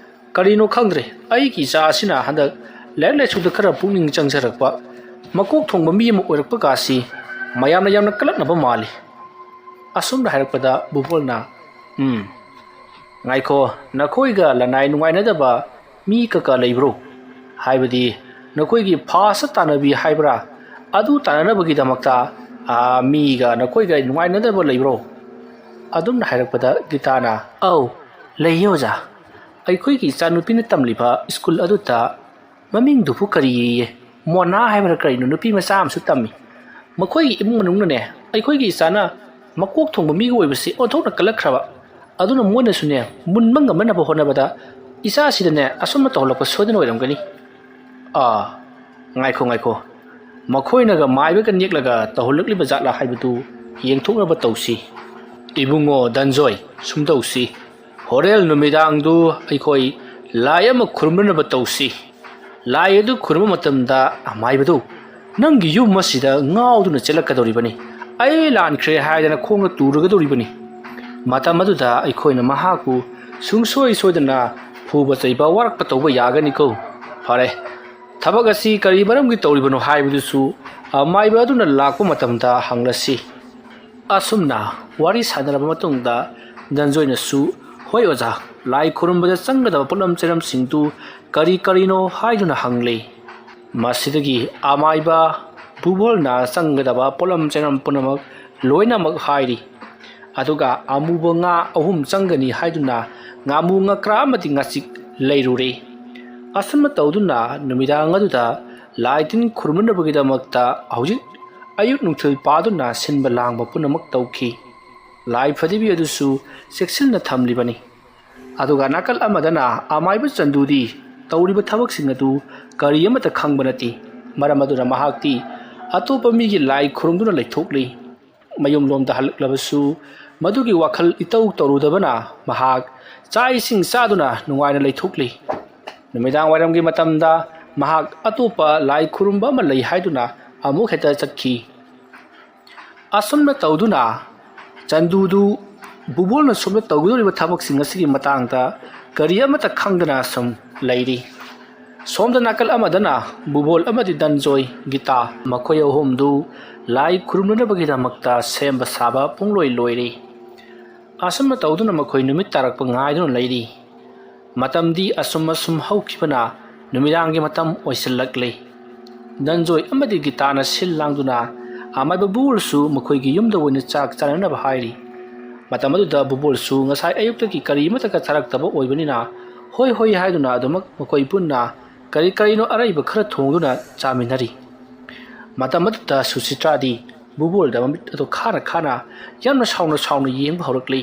ꯀꯔꯤꯅꯣ ꯈꯪꯗ꯭ꯔꯦ, ꯑꯩꯒꯤ ꯏꯆꯥ ꯑꯁꯤꯅ ꯍꯟꯗꯛ ꯂꯥꯏꯔꯤꯛ ꯂꯥꯏꯁꯨꯗ ꯈꯔ ꯄꯨꯛꯅꯤꯡ ꯆꯪꯖꯔꯛꯄ, ꯃꯀꯣꯛ ꯊꯣꯡꯕ ꯃꯤ ꯑꯃ ꯑꯣꯏꯔꯛꯄ ꯀꯥꯁꯤ ꯃꯌꯥꯝꯅ ꯌꯥꯝꯅ ꯀꯂꯛꯅꯕ ꯃꯥꯜꯂꯤ"꯫ ꯑꯁꯨꯝꯅ ꯍꯥꯏꯔꯛꯄꯗ ꯕꯨꯕꯣꯜꯅ, "ꯎꯝ, ꯉꯥꯏꯈꯣ, ꯅꯈꯣꯏꯒ ꯂꯅꯥꯏ ꯅꯨꯡꯉꯥꯏꯅꯗꯕ ꯃꯤ ꯀꯀꯥ ꯂꯩꯕ꯭ꯔꯣ? ꯍꯥꯏꯕꯗꯤ ꯅꯈꯣꯏꯒꯤ ꯐꯥꯁ ꯇꯥꯟꯅꯕꯤ ꯍꯥꯏꯕ꯭ꯔꯥ? ꯑꯗꯨ ꯇꯥꯟꯅꯅꯕꯒꯤꯗꯃꯛꯇ, ꯑꯥ, ꯃꯤꯒ ꯅꯈꯣꯏꯒ ꯅꯨꯡꯉꯥꯏꯅꯗꯕ ꯂꯩꯕ꯭ꯔꯣ?" ꯑꯗꯨꯝꯅ ꯍꯥꯏꯔꯛꯄꯗ ꯒꯤꯇꯥꯅ, "ꯑꯧ, ꯂꯩꯌꯦ ꯑꯣꯖꯥ꯫ ꯑꯩꯈꯣꯏꯒꯤ ꯏꯆꯥꯅꯨꯄꯤꯅ ꯇꯝꯂꯤꯕ ꯁ꯭ꯀꯨꯜ ꯑꯗꯨꯗ ꯃꯃꯤꯡꯗꯨꯕꯨ ꯀꯔꯤꯌꯦ? ꯃꯣꯅꯥ ꯍꯥꯏꯕ꯭ꯔꯥ ꯀꯔꯤꯅꯣ, ꯅꯨꯄꯤ ꯃꯆꯥ ꯑꯃꯁꯨ ꯇꯝꯃꯤ꯫ ꯃꯈꯣꯏꯒꯤ ꯏꯃꯨꯡ ꯃꯅꯨꯡꯅꯅꯦ, ꯑꯩꯈꯣꯏꯒꯤ ꯏꯆꯥꯅ ꯃꯀꯣꯛ ꯊꯣꯡꯕ ꯃꯤꯒ ꯑꯣꯏꯕꯁꯤ ꯑꯣꯟꯊꯣꯛꯅ ꯀꯜꯂꯛꯈ꯭ꯔꯕ꯫ ꯑꯗꯨꯅ ꯃꯣꯏꯅꯁꯨꯅꯦ, ꯃꯨꯟꯕ ꯉꯝꯅꯅꯕ ꯍꯣꯠꯅꯕꯗ ꯏꯆꯥꯁꯤꯗꯅꯦ, ꯑꯁꯨꯝꯅ ꯇꯧꯍꯜꯂꯛꯄ ꯁꯣꯏꯗꯅ ꯑꯣꯏꯔꯝꯒꯅꯤ꯫ ꯑꯥ, ꯉꯥꯏꯈꯣ, ꯉꯥꯏꯈꯣ꯫ ꯃꯈꯣꯏꯅꯒ ꯃꯥꯏꯕꯒ ꯅꯦꯛꯂꯒ ꯇꯧꯍꯜꯂꯛꯂꯤꯕ ꯖꯥꯠꯂꯥ ꯍꯥꯏꯕꯗꯨ ꯌꯦꯡꯊꯣꯛꯅꯕ ꯇꯧꯁꯤ꯫ ꯏꯕꯨꯡꯉꯣ ꯙꯟꯖꯣꯏ, ꯁꯨꯝ ꯇꯧꯁꯤ꯫ ꯍꯣꯔꯦꯟ ꯅꯨꯃꯤꯗꯥꯡꯗꯨ ꯑꯩꯈꯣꯏ ꯂꯥꯏ ꯑꯃ ꯈꯨꯔꯨꯝꯅꯅꯕ ꯇꯧꯁꯤ꯫ ꯂꯥꯏ ꯑꯗꯨ ꯈꯨꯔꯨꯝꯕ ꯃꯇꯝꯗ ꯑꯃꯥꯏꯕꯗꯨ ꯅꯪꯒꯤ ꯌꯨꯝ ꯑꯁꯤꯗ ꯉꯥꯎꯗꯨꯅ ꯆꯦꯜꯂꯛꯀꯗꯧꯔꯤꯕꯅꯤ꯫ ꯑꯩ ꯂꯥꯟꯈ꯭ꯔꯦ ꯍꯥꯏꯗꯅ ꯈꯣꯡꯅ ꯇꯨꯔꯒꯗꯧꯔꯤꯕꯅꯤ꯫ ꯃꯇꯝ ꯑꯗꯨꯗ ꯑꯩꯈꯣꯏꯅ ꯃꯍꯥꯛꯄꯨ ꯁꯨꯡꯁꯣꯏ ꯁꯣꯏꯗꯅ ꯐꯨꯕ ꯆꯩꯕ ꯋꯥꯔꯛꯄ ꯇꯧꯕ ꯌꯥꯒꯅꯤꯀꯣ꯫ ꯐꯔꯦ, ꯊꯕꯛ ꯑꯁꯤ ꯀꯔꯤ ꯃꯔꯝꯒꯤ ꯇꯧꯔꯤꯕꯅꯣ ꯍꯥꯏꯕꯗꯨꯁꯨ ꯑꯃꯥꯏꯕ ꯑꯗꯨꯅ ꯂꯥꯛꯄ ꯃꯇꯝꯗ ꯍꯪꯂꯁꯤ꯫ ꯑꯁꯨꯝꯅ ꯋꯥꯔꯤ ꯁꯥꯟꯅꯔꯕ ꯃꯇꯨꯡꯗ ꯙꯟꯖꯣꯏꯅꯁꯨ, "ꯍꯣꯏ ꯑꯣꯖꯥ, ꯂꯥꯏ ꯈꯨꯔꯨꯝꯕꯗ ꯆꯪꯒꯗꯕ ꯄꯣꯠꯂꯝ ꯆꯩꯔꯝꯁꯤꯡꯗꯨ ꯀꯔꯤ ꯀꯔꯤꯅꯣ?" ꯍꯥꯏꯗꯨꯅ ꯍꯪꯂꯦ꯫ ꯃꯁꯤꯗꯒꯤ ꯑꯃꯥꯏꯕ ꯕꯨꯕꯣꯜꯅ ꯆꯪꯒꯗꯕ ꯄꯣꯠꯂꯝ ꯆꯩꯔꯝ ꯄꯨꯝꯅꯃꯛ ꯂꯣꯏꯅꯃꯛ ꯍꯥꯏꯔꯤ꯫ ꯑꯗꯨꯒ ꯑꯃꯨꯕ ꯉꯥ ꯑꯍꯨꯝ ꯆꯪꯒꯅꯤ ꯍꯥꯏꯗꯨꯅ ꯉꯥꯃꯨ, ꯉꯀ꯭ꯔꯥ ꯑꯃꯗꯤ ꯉꯥꯆꯤꯛ ꯂꯩꯔꯨꯔꯦ꯫ ꯑꯁꯨꯝꯅ ꯇꯧꯗꯨꯅ ꯅꯨꯃꯤꯗꯥꯡ ꯑꯗꯨꯗ ꯂꯥꯏ ꯇꯤꯟ ꯈꯨꯔꯨꯝꯅꯕꯒꯤꯗꯃꯛꯇ ꯍꯧꯖꯤꯛ ꯑꯌꯨꯛ ꯅꯨꯡꯊꯤꯜ ꯄꯥꯗꯨꯅ ꯁꯤꯟꯕ ꯂꯥꯡꯕ ꯄꯨꯝꯅꯃꯛ ꯇꯧꯈꯤ꯫ ꯂꯥꯏ ꯐꯗꯤꯕꯤ ꯑꯗꯨꯁꯨ ꯆꯦꯛꯁꯤꯟꯅ ꯊꯝꯂꯤꯕꯅꯤ꯫ ꯑꯗꯨꯒ ꯅꯥꯀꯜ ꯑꯃꯗꯅ ꯑꯃꯥꯏꯕ ꯆꯟꯗꯨꯗꯤ ꯇꯧꯔꯤꯕ ꯊꯕꯛꯁꯤꯡ ꯑꯗꯨ ꯀꯔꯤ ꯑꯃꯠꯇ ꯈꯪꯕ ꯅꯠꯇꯦ꯫ ꯃꯔꯝ ꯑꯗꯨꯅ ꯃꯍꯥꯛꯇꯤ ꯑꯇꯣꯞꯄ ꯃꯤꯒꯤ ꯂꯥꯏ ꯈꯨꯔꯨꯝꯗꯨꯅ ꯂꯩꯊꯣꯛꯂꯤ꯫ ꯃꯌꯨꯝꯂꯣꯝꯗ ꯍꯜꯂꯛꯂꯕꯁꯨ ꯃꯗꯨꯒꯤ ꯋꯥꯈꯜ ꯏꯇꯧ ꯇꯧꯔꯨꯗꯕꯅ ꯃꯍꯥꯛ ꯆꯥꯛ ꯏꯁꯤꯡ ꯆꯥꯗꯨꯅ ꯅꯨꯡꯉꯥꯏꯅ ꯂꯩꯊꯣꯛꯂꯤ꯫ ꯅꯨꯃꯤꯗꯥꯡ ꯋꯥꯏꯔꯝꯒꯤ ꯃꯇꯝꯗ ꯃꯍꯥꯛ ꯑꯇꯣꯞꯄ ꯂꯥꯏ ꯈꯨꯔꯨꯝꯕ ꯑꯃ ꯂꯩ ꯍꯥꯏꯗꯨꯅ ꯑꯃꯨꯛ ꯍꯦꯛꯇ ꯆꯠꯈꯤ꯫ ꯑꯁꯨꯝꯅ ꯇꯧꯗꯨꯅ ꯆꯟꯗꯨꯗꯨ ꯕꯨꯕꯣꯜꯅ ꯁꯣꯝꯗ ꯇꯧꯒꯗꯧꯔꯤꯕ ꯊꯕꯛꯁꯤꯡ ꯑꯁꯤꯒꯤ ꯃꯇꯥꯡꯗ ꯀꯔꯤ ꯑꯃꯠꯇ ꯈꯪꯗꯅ ꯁꯨꯝ ꯂꯩꯔꯤ꯫ ꯁꯣꯝꯗ ꯅꯥꯀꯜ ꯑꯃꯗꯅ ꯕꯨꯕꯣꯜ ꯑꯃꯗꯤ ꯗꯟꯖꯣꯏ, ꯒꯤꯇꯥ, ꯃꯈꯣꯏ ꯑꯍꯨꯝꯗꯨ ꯂꯥꯏ ꯈꯨꯔꯨꯝꯅꯅꯕꯒꯤꯗꯃꯛꯇ ꯁꯦꯝꯕ ꯁꯥꯕ ꯄꯨꯡꯂꯣꯏ ꯂꯣꯏꯔꯦ꯫ ꯑꯁꯨꯝꯅ ꯇꯧꯗꯨꯅ ꯃꯈꯣꯏ ꯅꯨꯃꯤꯠ ꯇꯥꯔꯛꯄ ꯉꯥꯏꯗꯨꯅ ꯂꯩꯔꯤ꯫ ꯃꯇꯝꯗꯤ ꯑꯁꯨꯝ ꯑꯁꯨꯝ ꯍꯧꯈꯤꯕꯅ ꯅꯨꯃꯤꯗꯥꯡꯒꯤ ꯃꯇꯝ ꯑꯣꯏꯁꯤꯜꯂꯛꯂꯦ꯫ ꯗꯟꯖꯣꯏ ꯑꯃꯗꯤ ꯒꯤꯇꯥꯅ ꯁꯤꯜ ꯂꯥꯡꯗꯨꯅ ꯑꯃꯥꯏꯕ ꯕꯨꯕꯣꯜꯁꯨ ꯃꯈꯣꯏꯒꯤ ꯌꯨꯝꯗ ꯑꯣꯏꯅ ꯆꯥꯛ ꯆꯥꯅꯅꯕ ꯍꯥꯏꯔꯤ꯫ ꯃꯇꯝ ꯑꯗꯨꯗ ꯕꯨꯕꯣꯜꯁꯨ ꯉꯁꯥꯏ ꯑꯌꯨꯛꯇꯒꯤ ꯀꯔꯤ ꯑꯃꯠꯇꯒ ꯆꯥꯔꯛꯇꯕ ꯑꯣꯏꯕꯅꯤꯅ ꯍꯣꯏ ꯍꯣꯏ ꯍꯥꯏꯗꯨꯅ ꯑꯗꯨꯃꯛ ꯃꯈꯣꯏ ꯄꯨꯟꯅ ꯀꯔꯤ ꯀꯔꯤꯅꯣ ꯑꯔꯩꯕ ꯈꯔ ꯊꯣꯡꯗꯨꯅ ꯆꯥꯃꯤꯟꯅꯔꯤ꯫ ꯃꯇꯝ ꯑꯗꯨꯗ ꯁꯨꯁꯤꯇ꯭ꯔꯥꯗꯤ ꯕꯨꯕꯣꯜꯗ ꯃꯃꯤꯠ ꯑꯗꯨ ꯈꯥꯅ ꯈꯥꯅ ꯌꯥꯝꯅ ꯁꯥꯎꯅ ꯁꯥꯎꯅ ꯌꯦꯡꯕ ꯍꯧꯔꯛꯂꯤ꯫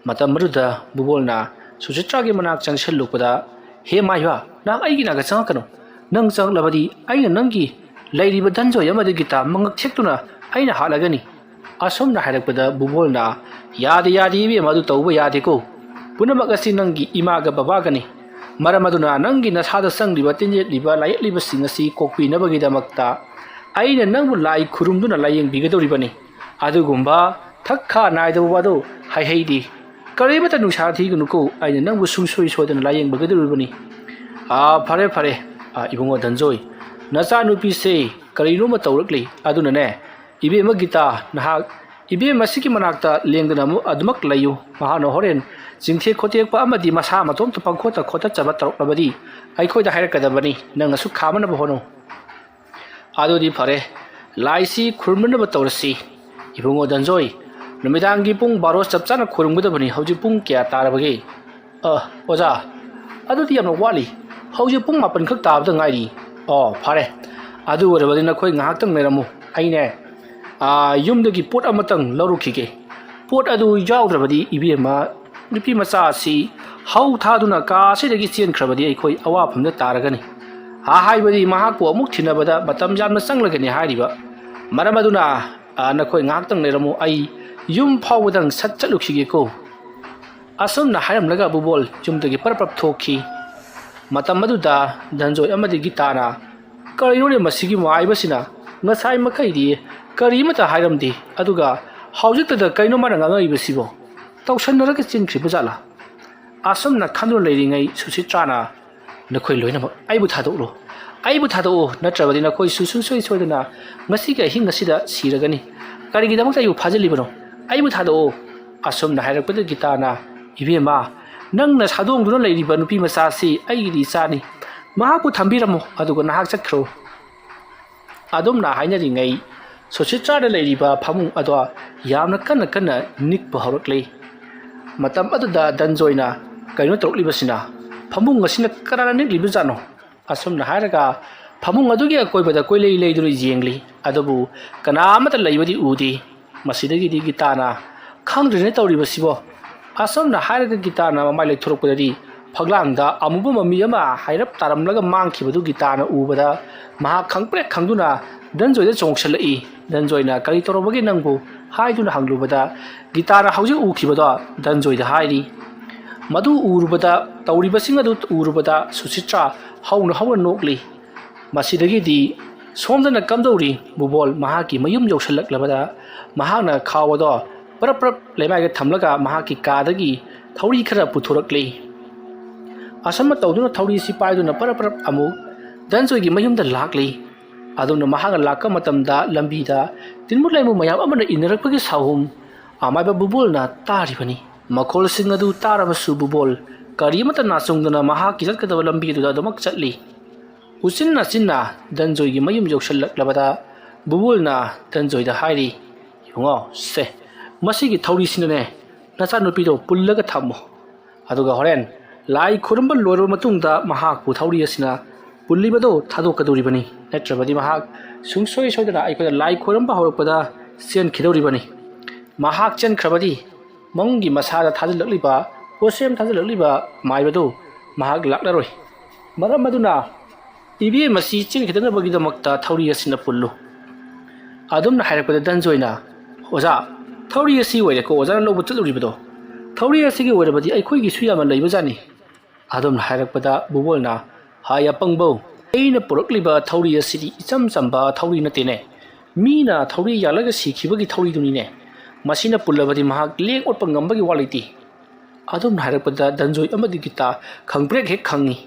ꯃꯇꯝ ꯑꯗꯨꯗ ꯕꯨꯕꯣꯜꯅ ꯁꯨꯆꯤꯇ꯭ꯔꯥꯒꯤ ꯃꯅꯥꯛ ꯆꯪꯁꯤꯜꯂꯨꯕꯗ, "ꯍꯦ ꯃꯥꯏꯕ, ꯅꯍꯥꯛ ꯑꯩꯒꯤ ꯅꯥꯛꯇ ꯆꯪꯉꯛꯀꯅꯨ꯫ ꯅꯪ ꯆꯪꯂꯛꯂꯕꯗꯤ ꯑꯩꯅ ꯅꯪꯒꯤ ꯂꯩꯔꯤꯕ ꯗꯟꯖꯣꯏ ꯑꯃꯗꯤ ꯒꯤꯇꯥ ꯃꯉꯛ ꯊꯦꯛꯇꯨꯅ ꯑꯩꯅ ꯍꯥꯠꯂꯒꯅꯤ꯫" ꯑꯁꯨꯝꯅ ꯍꯥꯏꯔꯛꯄꯗ ꯕꯨꯕꯣꯜꯅ, "ꯌꯥꯗꯦ, ꯌꯥꯗꯦ ꯏꯕꯦꯝꯃ, ꯑꯗꯨ ꯇꯧꯕ ꯌꯥꯗꯦꯀꯣ꯫ ꯄꯨꯝꯅꯃꯛ ꯑꯁꯤ ꯅꯪꯒꯤ ꯏꯃꯥꯒ ꯕꯕꯥꯒꯅꯤ꯫ ꯃꯔꯝ ꯑꯗꯨꯅ ꯅꯪꯒꯤ ꯅꯁꯥꯗ ꯆꯪꯂꯤꯕ, ꯇꯤꯟꯖꯠꯂꯤꯕ, ꯂꯥꯏꯌꯦꯠꯂꯤꯕꯁꯤꯡ ꯑꯁꯤ ꯀꯣꯛꯄꯤꯅꯕꯒꯤꯗꯃꯛꯇ ꯑꯩꯅ ꯅꯪꯕꯨ ꯂꯥꯏ ꯈꯨꯔꯨꯝꯗꯨꯅ ꯂꯥꯏꯌꯦꯡꯕꯤꯒꯗꯧꯔꯤꯕꯅꯤ꯫ ꯑꯗꯨꯒꯨꯝꯕ ꯊꯛ ꯈꯥ ꯅꯥꯏꯗꯕ ꯋꯥꯗꯣ ꯍꯥꯏꯍꯩꯗꯦ꯫ ꯀꯔꯤꯃꯠꯇ ꯅꯨꯡꯁꯥ ꯊꯤꯒꯅꯨꯀꯣ, ꯑꯩꯅ ꯅꯪꯕꯨ ꯁꯨꯡꯁꯣꯏ ꯁꯣꯏꯗꯅ ꯂꯥꯏꯌꯦꯡꯕꯤꯒꯗꯧꯔꯤꯕꯅꯤ꯫" "ꯑꯥ, ꯐꯔꯦ, ꯐꯔꯦ, ꯑꯥ, ꯏꯕꯨꯡꯉꯣ ꯗꯟꯖꯣꯏ, ꯅꯆꯥꯅꯨꯄꯤꯁꯦ ꯀꯔꯤꯅꯣꯃ ꯇꯧꯔꯛꯂꯤ꯫ ꯑꯗꯨꯅꯅꯦ, ꯏꯕꯦꯝꯃ ꯒꯤꯇꯥ, ꯅꯍꯥꯛ ꯏꯕꯦꯝꯃ ꯑꯁꯤꯒꯤ ꯃꯅꯥꯛꯇ ꯂꯦꯡꯗꯅ ꯑꯃꯨꯛ ꯑꯗꯨꯃꯛ ꯂꯩꯌꯨ꯫ ꯃꯍꯥꯛꯅ ꯍꯣꯔꯦꯟ ꯆꯤꯡꯊꯦꯛ ꯈꯣꯠꯇꯦꯛꯄ ꯑꯃꯗꯤ ꯃꯁꯥ ꯃꯇꯣꯝꯇ ꯄꯪꯈꯣꯠꯇ ꯈꯣꯠꯇꯠꯆꯕ ꯇꯧꯔꯛꯂꯕꯗꯤ ꯑꯩꯈꯣꯏꯗ ꯍꯥꯏꯔꯛꯀꯗꯕꯅꯤ꯫ ꯅꯪ ꯑꯁꯨꯛ ꯈꯥꯝꯅꯅꯕ ꯍꯣꯠꯅꯧ꯫" "ꯑꯗꯨꯗꯤ ꯐꯔꯦ, ꯂꯥꯏꯁꯤ ꯈꯨꯔꯨꯝꯅꯅꯕ ꯇꯧꯔꯁꯤ꯫ ꯏꯕꯨꯡꯉꯣ ꯗꯟꯖꯣꯏ, ꯅꯨꯃꯤꯗꯥꯡꯒꯤ ꯄꯨꯡ ꯕꯥꯔꯣ ꯆꯞ ꯆꯥꯅ ꯈꯣꯏꯔꯝꯒꯗꯕꯅꯤ꯫ ꯍꯧꯖꯤꯛ ꯄꯨꯡ ꯀꯌꯥ ꯇꯥꯔꯕꯒꯦ? ꯑ, ꯑꯣꯖꯥ, ꯑꯗꯨꯗꯤ ꯌꯥꯝꯅ ꯋꯥꯠꯂꯤ꯫ ꯍꯧꯖꯤꯛ ꯄꯨꯡ ꯃꯥꯄꯟ ꯈꯛ ꯇꯥꯕꯗ ꯉꯥꯏꯔꯤ꯫ ꯑꯣ, ꯐꯔꯦ꯫ ꯑꯗꯨ ꯑꯣꯏꯔꯕꯗꯤ ꯅꯈꯣꯏ ꯉꯥꯏꯍꯥꯛꯇꯪ ꯂꯩꯔꯝꯃꯨ꯫ ꯑꯩꯅꯦ, ꯑꯥ, ꯌꯨꯝꯗꯒꯤ ꯄꯣꯠ ꯑꯃꯇꯪ ꯂꯧꯔꯨꯈꯤꯒꯦ꯫ ꯄꯣꯠ ꯑꯗꯨ ꯌꯥꯎꯗ꯭ꯔꯕꯗꯤ, ꯏꯕꯦꯝꯃ, ꯅꯨꯄꯤ ꯃꯆꯥ ꯑꯁꯤ ꯍꯧ ꯊꯥꯗꯨꯅ ꯀꯥ ꯑꯁꯤꯗꯒꯤ ꯆꯦꯟꯈ꯭ꯔꯕꯗꯤ ꯑꯩꯈꯣꯏ ꯑꯋꯥꯐꯝꯗ ꯇꯥꯔꯒꯅꯤ꯫ ꯍꯥ, ꯍꯥꯏꯕꯗꯤ ꯃꯍꯥꯛꯄꯨ ꯑꯃꯨꯛ ꯊꯤꯅꯕꯗ ꯃꯇꯝ ꯌꯥꯝꯅ ꯆꯪꯂꯒꯅꯤ ꯍꯥꯏꯔꯤꯕ꯫ ꯃꯔꯝ ꯑꯗꯨꯅ, ꯑꯥ, ꯅꯈꯣꯏ ꯉꯥꯏꯍꯥꯛꯇꯪ ꯂꯩꯔꯝꯃꯨ, ꯑꯩ ꯌꯨꯝ ꯐꯥꯎꯕꯗꯪ ꯁꯠ ꯆꯠꯂꯨꯈꯤꯒꯦꯀꯣ꯫ ꯑꯁꯨꯝꯅ ꯍꯥꯏꯔꯝꯂꯒ ꯕꯨꯕꯣꯜ ꯌꯨꯝꯗꯒꯤ ꯄꯔꯞ ꯄꯔꯞ ꯊꯣꯛꯈꯤ꯫ ꯃꯇꯝ ꯑꯗꯨꯗ ꯙꯟꯖꯣꯏ ꯑꯃꯗꯤ ꯒꯤꯇꯥꯅ, "ꯀꯔꯤꯅꯣꯅꯦ ꯃꯁꯤꯒꯤ ꯃꯥꯏꯕꯁꯤꯅ? ꯉꯁꯥꯏ ꯃꯈꯩꯗꯤ ꯀꯔꯤ ꯑꯃꯠꯇ ꯍꯥꯏꯔꯝꯗꯦ, ꯑꯗꯨꯒ ꯍꯧꯖꯤꯛꯇꯗ ꯀꯩꯅꯣ ꯃꯥꯅ ꯉꯥꯡꯉꯛꯏꯕꯁꯤꯕꯣ? ꯇꯧꯁꯟꯅꯔꯒ ꯆꯦꯟꯈ꯭ꯔꯤꯕ ꯖꯥꯠꯂꯥ?" ꯑꯁꯨꯝꯅ ꯈꯟꯗꯨꯅ ꯂꯩꯔꯤꯉꯩ ꯁꯨꯁꯤꯇ꯭ꯔꯥꯅ, "ꯅꯈꯣꯏ ꯂꯣꯏꯅꯃꯛ ꯑꯩꯕꯨ ꯊꯥꯗꯣꯛꯂꯣ, ꯑꯩꯕꯨ ꯊꯥꯗꯣꯛꯑꯣ, ꯅꯠꯇ꯭ꯔꯕꯗꯤ ꯅꯈꯣꯏꯁꯨ ꯁꯨꯡꯁꯣꯏ ꯁꯣꯏꯗꯅ ꯉꯁꯤꯒꯤ ꯑꯍꯤꯡ ꯑꯁꯤꯗ ꯁꯤꯔꯒꯅꯤ꯫ ꯀꯔꯤꯒꯤꯗꯃꯛꯇ ꯑꯩꯕꯨ ꯐꯥꯖꯤꯜꯂꯤꯕꯅꯣ? ꯑꯩꯕꯨ ꯊꯥꯗꯣꯛꯑꯣ!" ꯑꯁꯨꯝꯅ ꯍꯥꯏꯔꯛꯄꯗ ꯒꯤꯇꯥꯅ, "ꯏꯕꯦꯝꯃ, ꯅꯪꯅ ꯁꯥꯗꯣꯡꯗꯨꯅ ꯂꯩꯔꯤꯕ ꯅꯨꯄꯤ ꯃꯆꯥ ꯑꯁꯤ ꯑꯩꯒꯤꯗꯤ ꯏꯆꯥꯅꯤ꯫ ꯃꯍꯥꯛꯄꯨ ꯊꯝꯕꯤꯔꯝꯃꯣ, ꯑꯗꯨꯒ ꯅꯍꯥꯛ ꯆꯠꯈ꯭ꯔꯣ꯫" ꯑꯗꯨꯝꯅ ꯍꯥꯏꯅꯔꯤꯉꯩ ꯁꯨꯁꯤꯇ꯭ꯔꯥꯗ ꯂꯩꯔꯤꯕ ꯐꯃꯨꯡ ꯑꯗꯣ ꯌꯥꯝꯅ ꯀꯟꯅ ꯀꯟꯅ ꯅꯤꯛꯄ ꯍꯧꯔꯛꯂꯤ꯫ ꯃꯇꯝ ꯑꯗꯨꯗ ꯙꯟꯖꯣꯏꯅ, "ꯀꯩꯅꯣ ꯇꯧꯔꯛꯂꯤꯕꯁꯤꯅ? ꯐꯃꯨꯡ ꯑꯁꯤꯅ ꯀꯅꯥꯅ ꯅꯤꯛꯂꯤꯕꯖꯥꯠꯅꯣ?" ꯑꯁꯨꯝꯅ ꯍꯥꯏꯔꯒ ꯐꯃꯨꯡ ꯑꯗꯨꯒꯤ ꯑꯀꯣꯏꯕꯗ ꯀꯣꯏꯂꯩ ꯂꯩꯗꯨꯅ ꯌꯦꯡꯂꯤ꯫ ꯑꯗꯨꯕꯨ ꯀꯅꯥ ꯑꯃꯠꯇ ꯂꯩꯕꯗꯤ ꯎꯗꯦ꯫ ꯃꯁꯤꯗꯒꯤꯗꯤ ꯒꯤꯇꯥꯅ, "ꯈꯪꯗ꯭ꯔꯦꯅꯦ ꯇꯧꯔꯤꯕꯁꯤꯕꯣ!" ꯑꯁꯨꯝꯅ ꯍꯥꯏꯔꯒ ꯒꯤꯇꯥꯅ ꯃꯃꯥꯏ ꯂꯩꯊꯣꯔꯛꯄꯗꯗꯤ ꯐꯛꯂꯥꯡꯗ ꯑꯃꯨꯕ ꯃꯃꯤ ꯑꯃ ꯍꯥꯏꯔꯞ ꯇꯥꯔꯝꯂꯒ ꯃꯥꯡꯈꯤꯕꯗꯨ ꯒꯤꯇꯥꯅ ꯎꯕꯗ ꯃꯍꯥꯛ ꯈꯪꯄ꯭ꯔꯦꯛ ꯈꯪꯗꯨꯅ ꯙꯟꯖꯣꯏꯗ ꯆꯣꯡꯁꯤꯜꯂꯛꯏ꯫ ꯙꯟꯖꯣꯏꯅ, "ꯀꯔꯤ ꯇꯧꯔꯕꯒꯦ ꯅꯪꯕꯨ?" ꯍꯥꯏꯗꯨꯅ ꯍꯪꯂꯨꯕꯗ ꯒꯤꯇꯥꯅ ꯍꯧꯖꯤꯛ ꯎꯈꯤꯕꯗꯣ ꯙꯟꯖꯣꯏꯗ ꯍꯥꯏꯔꯤ꯫ ꯃꯗꯨ ꯎꯔꯨꯕꯗ ꯇꯧꯔꯤꯕꯁꯤꯡ ꯑꯗꯨ ꯎꯔꯨꯕꯗ ꯁꯨꯁꯤꯇ꯭ꯔꯥ ꯍꯧꯅ ꯍꯧꯅ ꯅꯣꯛꯂꯤ꯫ ꯃꯁꯤꯗꯒꯤꯗꯤ ꯁꯣꯝꯗꯅ ꯀꯝꯗꯧꯔꯤ? ꯕꯨꯕꯣꯜ ꯃꯍꯥꯛꯀꯤ ꯃꯌꯨꯝ ꯌꯧꯁꯤꯜꯂꯛꯂꯕꯗ ꯃꯍꯥꯛꯅ ꯈꯥꯎ ꯑꯗꯣ ꯄꯔꯞ ꯄꯔꯞ ꯂꯩꯃꯥꯏꯗ ꯊꯝꯂꯒ ꯃꯍꯥꯛꯀꯤ ꯀꯥꯗꯒꯤ ꯊꯧꯔꯤ ꯈꯔ ꯄꯨꯊꯣꯔꯛꯂꯤ꯫ ꯑꯁꯨꯝꯅ ꯇꯧꯗꯨꯅ ꯊꯧꯔꯤꯁꯤ ꯄꯥꯏꯗꯨꯅ ꯄꯔꯞ ꯄꯔꯞ ꯑꯃꯨꯛ ꯙꯟꯖꯣꯏꯒꯤ ꯃꯌꯨꯝꯗ ꯂꯥꯛꯂꯤ꯫ ꯑꯗꯨꯝꯅ ꯃꯍꯥꯛꯅ ꯂꯥꯛꯄ ꯃꯇꯝꯗ ꯂꯝꯕꯤꯗ ꯇꯤꯟꯃꯨ ꯂꯩꯃꯨ ꯃꯌꯥꯝ ꯑꯃꯅ ꯏꯟꯅꯔꯛꯄꯒꯤ ꯁꯥꯍꯨꯝ ꯑꯃꯥꯏꯕ ꯕꯨꯕꯣꯜꯅ ꯇꯥꯔꯤꯕꯅꯤ꯫ ꯃꯈꯣꯜꯁꯤꯡ ꯑꯗꯨ ꯇꯥꯔꯕꯁꯨ ꯕꯨꯕꯣꯜ ꯀꯔꯤ ꯑꯃꯠꯇ ꯅꯥꯆꯨꯡꯗꯅ ꯃꯍꯥꯛꯀꯤ ꯆꯠꯀꯗꯕ ꯂꯝꯕꯤ ꯑꯗꯨꯗ ꯑꯗꯨꯃꯛ ꯆꯠꯂꯤ꯫ ꯎꯆꯤꯟ ꯅꯥꯆꯤꯟꯅ ꯙꯟꯖꯣꯏꯒꯤ ꯃꯌꯨꯝ ꯌꯧꯁꯤꯜꯂꯛꯂꯕꯗ ꯕꯨꯕꯣꯜꯅ ꯙꯟꯖꯣꯏꯗ ꯍꯥꯏꯔꯤ, "ꯌꯦꯡꯉꯣ ꯁꯦ, ꯃꯁꯤꯒꯤ ꯊꯧꯔꯤꯁꯤꯅꯅꯦ ꯅꯆꯥꯅꯨꯄꯤꯗꯣ ꯄꯨꯜꯂꯒ ꯊꯝꯃꯨ꯫ ꯑꯗꯨꯒ ꯍꯣꯔꯦꯟ ꯂꯥꯏ ꯈꯨꯔꯨꯝꯕ ꯂꯣꯏꯔꯕ ꯃꯇꯨꯡꯗ ꯃꯍꯥꯛꯄꯨ ꯊꯧꯔꯤ ꯑꯁꯤꯅ ꯄꯨꯜꯂꯤꯕꯗꯣ ꯊꯥꯗꯣꯛꯀꯗꯧꯔꯤꯕꯅꯤ꯫ ꯅꯠꯇ꯭ꯔꯕꯗꯤ ꯃꯍꯥꯛ ꯁꯨꯡꯁꯣꯏ ꯁꯣꯏꯗꯅ ꯑꯩꯈꯣꯏꯅ ꯂꯥꯏ ꯈꯨꯔꯨꯝꯕ ꯍꯧꯔꯛꯄꯗ ꯆꯦꯟꯈꯤꯗꯧꯔꯤꯕꯅꯤ꯫ ꯃꯍꯥꯛ ꯆꯦꯟꯈ꯭ꯔꯕꯗꯤ ꯃꯪꯒꯤ ꯃꯁꯥꯗ ꯊꯥꯖꯤꯜꯂꯛꯂꯤꯕ, ꯄꯣꯠꯁꯦꯝ ꯊꯥꯖꯤꯜꯂꯛꯂꯤꯕ ꯃꯥꯏꯕꯗꯨ ꯃꯍꯥꯛ ꯂꯥꯛꯂꯔꯣꯏ꯫ ꯃꯔꯝ ꯑꯗꯨꯅ ꯏꯕꯦꯝ ꯑꯁꯤ ꯆꯦꯟꯈꯤꯗꯅꯕꯒꯤꯗꯃꯛꯇ ꯊꯧꯔꯤ ꯑꯁꯤꯅ ꯄꯨꯜꯂꯨ꯫ ꯑꯗꯨꯝꯅ ꯍꯥꯏꯔꯛꯄꯗ ꯙꯟꯖꯣꯏꯅ, "ꯑꯣꯖꯥ, ꯊꯧꯔꯤ ꯑꯁꯤ ꯑꯣꯏꯔꯦꯀꯣ ꯑꯣꯖꯥꯅ ꯂꯧꯕ ꯆꯠꯂꯨꯔꯤꯕꯗꯣ꯫ ꯊꯧꯔꯤ ꯑꯁꯤꯒꯤ ꯑꯣꯏꯔꯕꯗꯤ ꯑꯩꯈꯣꯏꯒꯤꯁꯨ ꯌꯥꯝꯅ ꯂꯩꯕꯖꯥꯠꯅꯤ"꯫ ꯑꯗꯨꯝꯅ ꯍꯥꯏꯔꯛꯄꯗ ꯕꯨꯕꯣꯜꯅ, "ꯍꯥꯏ ꯑꯄꯪꯕꯧ, ꯑꯩꯅ ꯄꯨꯔꯛꯂꯤꯕ ꯊꯧꯔꯤ ꯑꯁꯤꯗꯤ ꯏꯆꯝ ꯆꯝꯕ ꯊꯧꯔꯤ ꯅꯠꯇꯦꯅꯦ꯫ ꯃꯤꯅ ꯊꯧꯔꯤ ꯌꯥꯜꯂꯒ ꯁꯤꯈꯤꯕꯒꯤ ꯊꯧꯔꯤꯗꯨꯅꯤꯅꯦ꯫ ꯃꯁꯤꯅ ꯄꯨꯜꯂꯕꯗꯤ ꯃꯍꯥꯛ ꯂꯦꯡ ꯑꯣꯠꯄ ꯉꯝꯕꯒꯤ ꯋꯥ ꯂꯩꯇꯦ"꯫ ꯑꯗꯨꯝꯅ ꯍꯥꯏꯔꯛꯄꯗ ꯙꯟꯖꯣꯏ ꯑꯃꯗꯤ ꯒꯤꯇꯥ ꯈꯪꯄ꯭ꯔꯦꯛ ꯍꯦꯛ ꯈꯪꯉꯤ꯫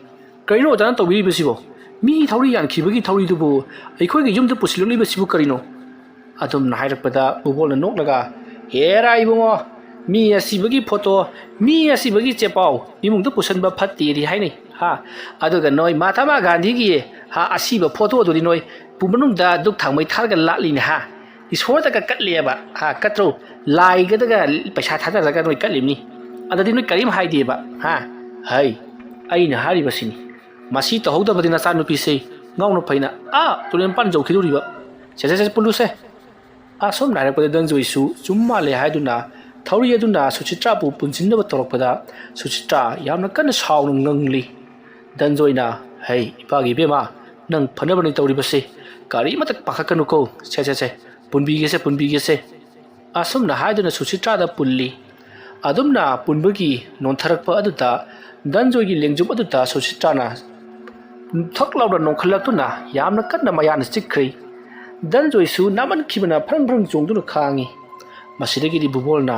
"ꯀꯔꯤꯅꯣ ꯑꯣꯖꯥꯅ ꯇꯧꯕꯤꯔꯤꯕꯁꯤꯕꯣ? ꯃꯤ ꯊꯧꯔꯤ ꯌꯥꯟꯈꯤꯕꯒꯤ ꯊꯧꯔꯤꯗꯨꯕꯨ ꯑꯩꯈꯣꯏꯒꯤ ꯌꯨꯝꯗ ꯄꯨꯁꯤꯜꯂꯛꯂꯤꯕꯁꯤꯕꯨ ꯀꯔꯤꯅꯣ?" ꯑꯗꯨꯝꯅ ꯍꯥꯏꯔꯛꯄꯗ ꯕꯨꯕꯣꯜꯅ ꯅꯣꯛꯂꯒ, "ꯍꯦꯔꯥ ꯏꯕꯨꯡꯉꯣ, ꯃꯤ ꯑꯁꯤꯕꯒꯤ ꯐꯣꯇꯣ, ꯃꯤ ꯑꯁꯤꯕꯒꯤ ꯆꯦꯄꯥꯎ ꯏꯃꯨꯡꯗ ꯄꯨꯁꯟꯕ ꯐꯠꯇꯦꯗꯤ ꯍꯥꯏꯅꯩ, ꯍꯥ? ꯑꯗꯨꯒ ꯅꯣꯏ ꯃꯍꯥꯇꯃꯥ ꯒꯥꯟꯙꯤꯒꯤ, ꯍꯥ, ꯑꯁꯤꯕ ꯐꯣꯇꯣꯗꯨꯗꯤ ꯅꯣꯏ ꯄꯨ ꯃꯅꯨꯡꯗ ꯗꯨꯛ ꯊꯥꯎꯃꯩ ꯊꯥꯔꯒ ꯂꯥꯠꯂꯤꯅꯦ, ꯍꯥ? ꯏꯁꯣꯔꯗꯒ ꯀꯠꯂꯦꯕ, ꯍꯥ, ꯀꯠꯇ꯭ꯔꯣ? ꯂꯥꯏꯒꯗꯒ ꯄꯩꯁꯥ ꯊꯥꯗꯔꯒ ꯅꯣꯏ ꯀꯠꯂꯤꯕꯅꯤ꯫ ꯑꯗꯨꯗꯤ ꯅꯣꯏ ꯀꯔꯤꯝ ꯍꯥꯏꯗꯦꯕ, ꯍꯥ? ꯍꯩ, ꯑꯩꯅ ꯍꯥꯏꯔꯤꯕꯁꯤꯅꯤ꯫ ꯃꯁꯤ ꯇꯧꯍꯧꯗꯕꯗꯤ ꯅꯆꯥꯅꯨꯄꯤꯁꯦ ꯉꯥꯎꯅ ꯐꯩꯅ ꯑꯥ ꯇꯨꯔꯦꯜ ꯃꯄꯥꯟ ꯌꯧꯈꯤꯗꯧꯔꯤꯕ꯫ ꯁꯦ, ꯁꯦ, ꯁꯦ, ꯄꯨꯜꯂꯨꯁꯦ"꯫ ꯑꯁꯨꯝꯅ ꯍꯥꯏꯔꯛꯄꯗ ꯙꯟꯖꯣꯏꯁꯨ ꯆꯨꯝ ꯃꯥꯜꯂꯦ ꯍꯥꯏꯗꯨꯅ ꯊꯧꯔꯤ ꯑꯗꯨꯅ ꯁꯨꯆꯤꯇ꯭ꯔꯥꯕꯨ ꯄꯨꯟꯁꯤꯟꯅꯕ ꯇꯧꯔꯛꯄꯗ ꯁꯨꯆꯤꯇ꯭ꯔꯥ ꯌꯥꯝꯅ ꯀꯟꯅ ꯁꯥꯎꯅ ꯉꯪꯂꯤ꯫ ꯙꯟꯖꯣꯏꯅ, "ꯍꯩ, ꯏꯄꯥꯒꯤ ꯏꯕꯦꯝꯃ, ꯅꯪ ꯐꯅꯕꯅꯤ ꯇꯧꯔꯤꯕꯁꯦ, ꯀꯔꯤꯃꯇ ꯄꯥꯈꯠꯀꯅꯨꯀꯣ꯫ ꯁꯦ, ꯁꯦ, ꯁꯦ, ꯄꯨꯟꯕꯤꯒꯦꯁꯦ, ꯄꯨꯟꯕꯤꯒꯦꯁꯦ"꯫ ꯑꯁꯨꯝꯅ ꯍꯥꯏꯗꯨꯅ ꯁꯨꯆꯤꯇ꯭ꯔꯥꯗ ꯄꯨꯜꯂꯤ꯫ ꯑꯗꯨꯝꯅ ꯄꯨꯟꯕꯒꯤ ꯅꯣꯟꯊꯔꯛꯄ ꯑꯗꯨꯗ ꯙꯟꯖꯣꯏꯒꯤ ꯂꯦꯡꯖꯨꯝ ꯑꯗꯨꯗ ꯁꯨꯆꯤꯇ꯭ꯔꯥꯅ ꯊꯛ ꯂꯥꯎꯅ ꯅꯣꯡꯈꯠꯂꯛꯇꯨꯅ ꯌꯥꯝꯅ ꯀꯟꯅ ꯃꯌꯥꯅ ꯆꯤꯛꯈ꯭ꯔꯦ꯫ ꯙꯟꯖꯣꯏꯁꯨ ꯅꯥꯃꯟꯈꯤꯕꯅ ꯐ꯭ꯔꯪ ꯐ꯭ꯔꯪ ꯆꯣꯡꯗꯨꯅ ꯈꯥꯡꯉꯤ꯫ ꯃꯁꯤꯗꯒꯤꯗꯤ ꯕꯨꯕꯣꯜꯅ,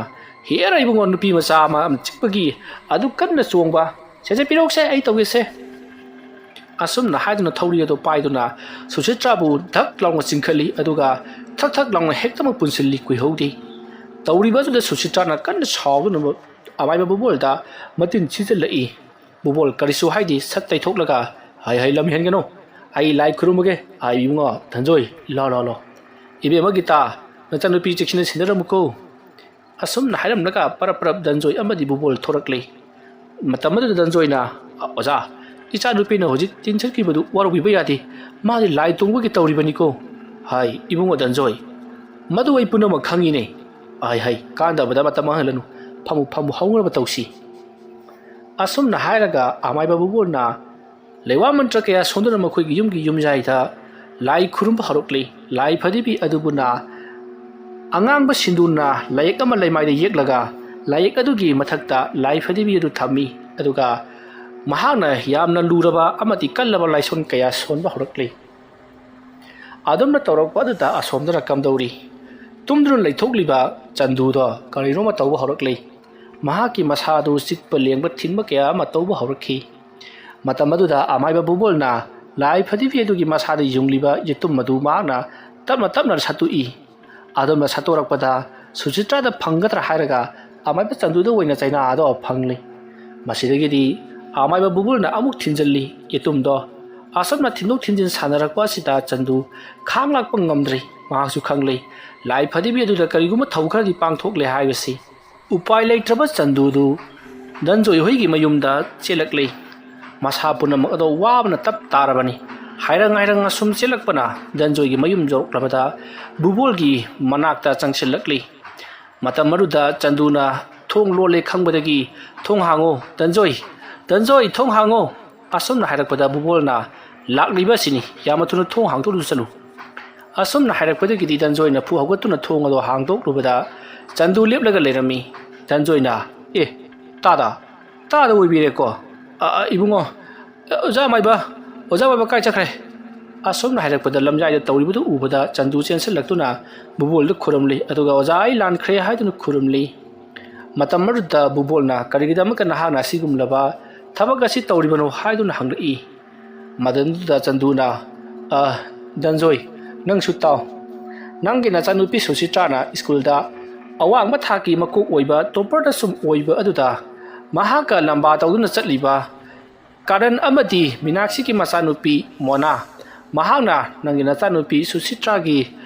"ꯍꯦꯔꯥ ꯏꯕꯨꯡꯉꯣ, ꯅꯨꯄꯤ ꯃꯆꯥ ꯑꯃ ꯆꯤꯛꯄꯒꯤ ꯑꯗꯨ ꯀꯟꯅ ꯆꯣꯡꯕ꯫ ꯁꯦ, ꯁꯦ, ꯄꯤꯔꯛꯁꯦ, ꯑꯩ ꯇꯧꯒꯦꯁꯦ"꯫ ꯑꯁꯨꯝꯅ ꯍꯥꯏꯗꯨꯅ ꯊꯧꯔꯤ ꯑꯗꯨ ꯄꯥꯏꯗꯨꯅ ꯁꯨꯆꯤꯇ꯭ꯔꯥꯕꯨ ꯙꯛ ꯂꯥꯎꯅ ꯆꯤꯡꯈꯠꯂꯤ, ꯑꯗꯨꯒ ꯊꯛ ꯊꯛ ꯂꯥꯎꯅ ꯍꯦꯛꯇꯃꯛ ꯄꯨꯟꯁꯤꯜꯂꯤ꯫ ꯀꯨꯏꯍꯧꯗꯦ꯫ ꯇꯧꯔꯤꯕ ꯑꯗꯨꯗ ꯁꯨꯆꯤꯇ꯭ꯔꯥꯅ ꯀꯟꯅ ꯁꯥꯎꯗꯨꯅ ꯑꯃꯥꯏꯕ ꯕꯨꯕꯣꯜꯗ ꯃꯇꯤꯟ ꯁꯤꯖꯤꯜꯂꯛꯏ꯫ ꯕꯨꯕꯣꯜ ꯀꯔꯤꯁꯨ ꯍꯥꯏꯗꯦ, ꯁꯠ ꯇꯩꯊꯣꯛꯂꯒ, "ꯍꯩ, ꯍꯩ, ꯂꯝ ꯍꯦꯟꯒꯅꯨ꯫ ꯑꯩ ꯂꯥꯏ ꯈꯨꯔꯨꯝꯃꯒꯦ꯫ ꯑꯥ, ꯏꯕꯨꯡꯉꯣ ꯙꯟꯖꯣꯏ, ꯂꯥꯎ, ꯂꯥꯎ, ꯂꯥꯎ꯫ ꯏꯕꯦꯝꯃ ꯒꯤꯇꯥ, ꯅꯆꯥꯅꯨꯄꯤ ꯆꯦꯛꯁꯤꯟꯅ ꯁꯦꯟꯅꯔꯝꯃꯨꯀꯣ"꯫ ꯑꯁꯨꯝꯅ ꯍꯥꯏꯔꯝꯂꯒ ꯄꯔꯞ ꯄꯔꯞ ꯗꯟꯖꯣꯏ ꯑꯃꯗꯤ ꯕꯨꯕꯣꯜ ꯊꯣꯔꯛꯂꯤ꯫ ꯃꯇꯝ ꯑꯗꯨꯗ ꯗꯟꯖꯣꯏꯅ, "ꯑꯣꯖꯥ, ꯏꯆꯥꯅꯨꯄꯤꯅ ꯍꯧꯖꯤꯛ ꯇꯤꯟ ꯆꯠꯈꯤꯕꯗꯨ ꯋꯥꯔꯧꯕꯤꯕ ꯌꯥꯗꯦ꯫ ꯃꯥꯗꯤ ꯂꯥꯏ ꯇꯣꯡꯕꯒꯤ ꯇꯧꯔꯤꯕꯅꯤꯀꯣ"꯫ "ꯍꯥꯏ, ꯏꯕꯨꯡꯉꯣ ꯗꯟꯖꯣꯏ, ꯃꯗꯨ ꯑꯩ ꯄꯨꯝꯅꯃꯛ ꯈꯪꯉꯤꯅꯦ"꯫ "ꯍꯥꯏ, ꯍꯥꯏ, ꯀꯥꯟꯗꯕꯗ ꯃꯇꯝ ꯃꯥꯡꯍꯜꯂꯅꯨ꯫ ꯐꯝꯃꯨ, ꯐꯝꯃꯨ, ꯍꯧꯅꯕ ꯇꯧꯁꯤ"꯫ ꯑꯁꯨꯝꯅ ꯍꯥꯏꯔꯒ ꯑꯃꯥꯏꯕ ꯕꯨꯕꯣꯜꯅ ꯂꯩꯋꯥ ꯃꯟꯇ꯭ꯔ ꯀꯌꯥ ꯁꯣꯟꯗꯨꯅ ꯃꯈꯣꯏꯒꯤ ꯌꯨꯝꯒꯤ ꯌꯨꯝꯌꯥꯏꯗ ꯂꯥꯏ ꯈꯨꯔꯨꯝꯕ ꯍꯧꯔꯛꯂꯤ꯫ ꯂꯥꯏ ꯐꯗꯤꯕꯤ ꯑꯗꯨꯕꯨꯅ ꯑꯉꯥꯡꯕ ꯁꯤꯟꯗꯨꯔꯅ ꯂꯥꯏꯌꯦꯛ ꯑꯃ ꯂꯩꯃꯥꯏꯗ ꯌꯦꯛꯂꯒ ꯂꯥꯏꯌꯦꯛ ꯑꯗꯨꯒꯤ ꯃꯊꯛꯇ ꯂꯥꯏ ꯐꯗꯤꯕꯤ ꯑꯗꯨ ꯊꯝꯃꯤ꯫ ꯑꯗꯨꯒ ꯃꯍꯥꯛꯅ ꯌꯥꯝꯅ ꯂꯨꯔꯕ ꯑꯃꯗꯤ ꯀꯜꯂꯕ ꯂꯥꯏꯁꯣꯟ ꯀꯌꯥ ꯁꯣꯟꯕ ꯍꯧꯔꯛꯂꯤ꯫ ꯑꯗꯨꯝꯅ ꯇꯧꯔꯛꯄ ꯑꯗꯨꯗ ꯑꯁꯣꯝꯗꯅ ꯀꯝꯗꯧꯔꯤ? ꯇꯨꯝꯗꯨꯅ ꯂꯩꯊꯣꯛꯂꯤꯕ ꯆꯟꯗꯨꯗꯣ ꯀꯔꯤꯅꯣꯃ ꯇꯧꯕ ꯍꯧꯔꯛꯂꯤ꯫ ꯃꯍꯥꯛꯀꯤ ꯃꯁꯥꯗꯨ ꯆꯤꯛꯄ ꯂꯦꯡꯕ ꯊꯤꯟꯕ ꯀꯌꯥ ꯑꯃ ꯇꯧꯕ ꯍꯧꯔꯛꯈꯤ꯫ ꯃꯇꯝ ꯑꯗꯨꯗ ꯑꯃꯥꯏꯕ ꯕꯨꯕꯣꯜꯅ ꯂꯥꯏ ꯐꯗꯤꯕꯤ ꯑꯗꯨꯒꯤ ꯃꯁꯥꯗ ꯌꯨꯡꯂꯤꯕ ꯌꯦꯇꯨꯝ ꯑꯗꯨ ꯃꯍꯥꯛꯅ ꯇꯞꯅ ꯇꯞꯅ ꯁꯠꯇꯣꯛꯏ꯫ ꯑꯗꯨꯝꯅ ꯁꯠꯇꯣꯔꯛꯄꯗ ꯁꯨꯆꯤꯇ꯭ꯔꯥꯗ ꯐꯪꯒꯗ꯭ꯔꯥ ꯍꯥꯏꯔꯒ ꯑꯃꯥꯏꯕ ꯆꯟꯗꯨꯗ ꯑꯣꯏꯅ ꯆꯩꯅꯥꯗꯣ ꯐꯪꯂꯤ꯫ ꯃꯁꯤꯗꯒꯤꯗꯤ ꯑꯃꯥꯏꯕ ꯕꯨꯕꯣꯜꯅ ꯑꯃꯨꯛ ꯊꯤꯟꯖꯤꯜꯂꯤ ꯌꯦꯇꯨꯝꯗꯣ꯫ ꯑꯁꯨꯝꯅ ꯊꯤꯟꯗꯣꯛ ꯊꯤꯟꯖꯤꯟ ꯁꯥꯟꯅꯔꯛꯄ ꯑꯁꯤꯗ ꯆꯟꯗꯨ ꯈꯥꯡ ꯂꯥꯛꯄ ꯉꯝꯗ꯭ꯔꯤ꯫ ꯃꯍꯥꯛꯁꯨ ꯈꯪꯂꯤ ꯂꯥꯏ ꯐꯗꯤꯕꯤ ꯑꯗꯨꯗ ꯀꯔꯤꯒꯨꯝꯕ ꯊꯧ ꯈꯔꯗꯤ ꯄꯥꯡꯊꯣꯛꯂꯦ ꯍꯥꯏꯕꯁꯤ꯫ ꯎꯄꯥꯏ ꯂꯩꯇ꯭ꯔꯕ ꯆꯟꯗꯨꯗꯨ ꯗꯟꯖꯣꯏ ꯍꯣꯏꯒꯤ ꯃꯌꯨꯝꯗ ꯆꯦꯜꯂꯛꯂꯤ꯫ ꯃꯁꯥ ꯄꯨꯝꯅꯃꯛ ꯑꯗꯣ ꯋꯥꯕꯅ ꯇꯞ ꯇꯥꯔꯕꯅꯤ꯫ ꯍꯥꯏꯔꯪ ꯍꯥꯏꯔꯪ ꯑꯁꯨꯝ ꯆꯦꯜꯂꯛꯄꯅ ꯗꯟꯖꯣꯏꯒꯤ ꯃꯌꯨꯝ ꯌꯧꯔꯛꯂꯕꯗ ꯕꯨꯕꯣꯜꯒꯤ ꯃꯅꯥꯛꯇ ꯆꯪꯁꯤꯜꯂꯛꯂꯤ꯫ ꯃꯇꯝ ꯑꯗꯨꯗ ꯆꯟꯗꯨꯅ ꯊꯣꯡ ꯂꯣꯜꯂꯦ ꯈꯪꯕꯗꯒꯤ, "ꯊꯣꯡ ꯍꯥꯡꯉꯣ, ꯗꯟꯖꯣꯏ, ꯗꯟꯖꯣꯏ, ꯊꯣꯡ ꯍꯥꯡꯉꯣ!" ꯑꯁꯨꯝꯅ ꯍꯥꯏꯔꯛꯄꯗ ꯕꯨꯕꯣꯜꯅ, "ꯂꯥꯛꯂꯤꯕ ꯑꯁꯤꯅꯤ, ꯌꯥꯝꯅ ꯊꯨꯅ ꯊꯣꯡ ꯍꯥꯡꯗꯣꯛꯂꯨꯁꯅꯨ"꯫ ꯑꯁꯨꯝꯅ ꯍꯥꯏꯔꯛꯄꯗꯒꯤꯗꯤ ꯗꯟꯖꯣꯏꯅ ꯐꯨ ꯍꯧꯒꯠꯇꯨꯅ ꯊꯣꯡ ꯑꯗꯣ ꯍꯥꯡꯗꯣꯛꯂꯨꯕꯗ ꯆꯟꯗꯨ ꯂꯦꯞꯂꯒ ꯂꯩꯔꯝꯃꯤ꯫ ꯗꯟꯖꯣꯏꯅ, "ꯑꯦ, ꯇꯥꯗ, ꯇꯥꯗ ꯑꯣꯏꯕꯤꯔꯦꯀꯣ꯫ ꯑ, ꯑ, ꯏꯕꯨꯡꯉꯣ, ꯑ, ꯑꯣꯖꯥ ꯃꯥꯏꯕ, ꯑꯣꯖꯥ ꯃꯥꯏꯕ ꯀꯥꯏ ꯆꯠꯈ꯭ꯔꯦ?" ꯑꯁꯨꯝꯅ ꯍꯥꯏꯔꯛꯄꯗ ꯂꯝꯖꯥꯏꯗ ꯇꯧꯔꯤꯕꯗꯨ ꯎꯕꯗ ꯆꯟꯗꯨ ꯆꯦꯟꯁꯤꯜꯂꯛꯇꯨꯅ ꯕꯨꯕꯣꯜꯗ ꯈꯨꯔꯨꯝꯂꯤ, ꯑꯗꯨꯒ "ꯑꯣꯖꯥ, ꯑꯩ ꯂꯥꯟꯈ꯭ꯔꯦ" ꯍꯥꯏꯗꯨꯅ ꯈꯨꯔꯨꯝꯂꯤ꯫ ꯃꯇꯝ ꯑꯗꯨꯗ ꯕꯨꯕꯣꯜꯅ, "ꯀꯔꯤꯒꯤꯗꯃꯛꯇ ꯅꯍꯥꯛꯅ ꯑꯁꯤꯒꯨꯝꯂꯕ ꯊꯕꯛ ꯑꯁꯤ ꯇꯧꯔꯤꯕꯅꯣ?" ꯍꯥꯏꯗꯨꯅ ꯍꯪꯂꯛꯏ꯫ ꯃꯗꯨꯗ ꯆꯟꯗꯨꯅ, "ꯑ, ꯗꯟꯖꯣꯏ, ꯅꯪꯁꯨ ꯇꯥꯎ꯫ ꯅꯪꯒꯤ ꯅꯆꯥꯅꯨꯄꯤ ꯁꯨꯁꯤꯇ꯭ꯔꯥꯅ ꯁ꯭ꯀꯨꯜꯗ ꯑꯋꯥꯡꯕ ꯊꯥꯛꯀꯤ ꯃꯀꯣꯛ ꯑꯣꯏꯕ ꯇꯣꯞꯄꯔꯗ ꯁꯨꯝ ꯑꯣꯏꯕ ꯑꯗꯨꯗ ꯃꯍꯥꯛꯀ ꯂꯝꯕꯥ ꯇꯧꯗꯨꯅ ꯆꯠꯂꯤꯕ ꯀꯥꯔꯟ ꯑꯃꯗꯤ ꯃꯤꯅꯥꯛꯁꯤꯒꯤ ꯃꯆꯥꯅꯨꯄꯤ ꯃꯣꯅꯥ, ꯃꯍꯥꯛꯅ ꯅꯪꯒꯤ ꯅꯆꯥꯅꯨꯄꯤ ꯁꯨꯁꯤꯇ꯭ꯔꯥꯒꯤ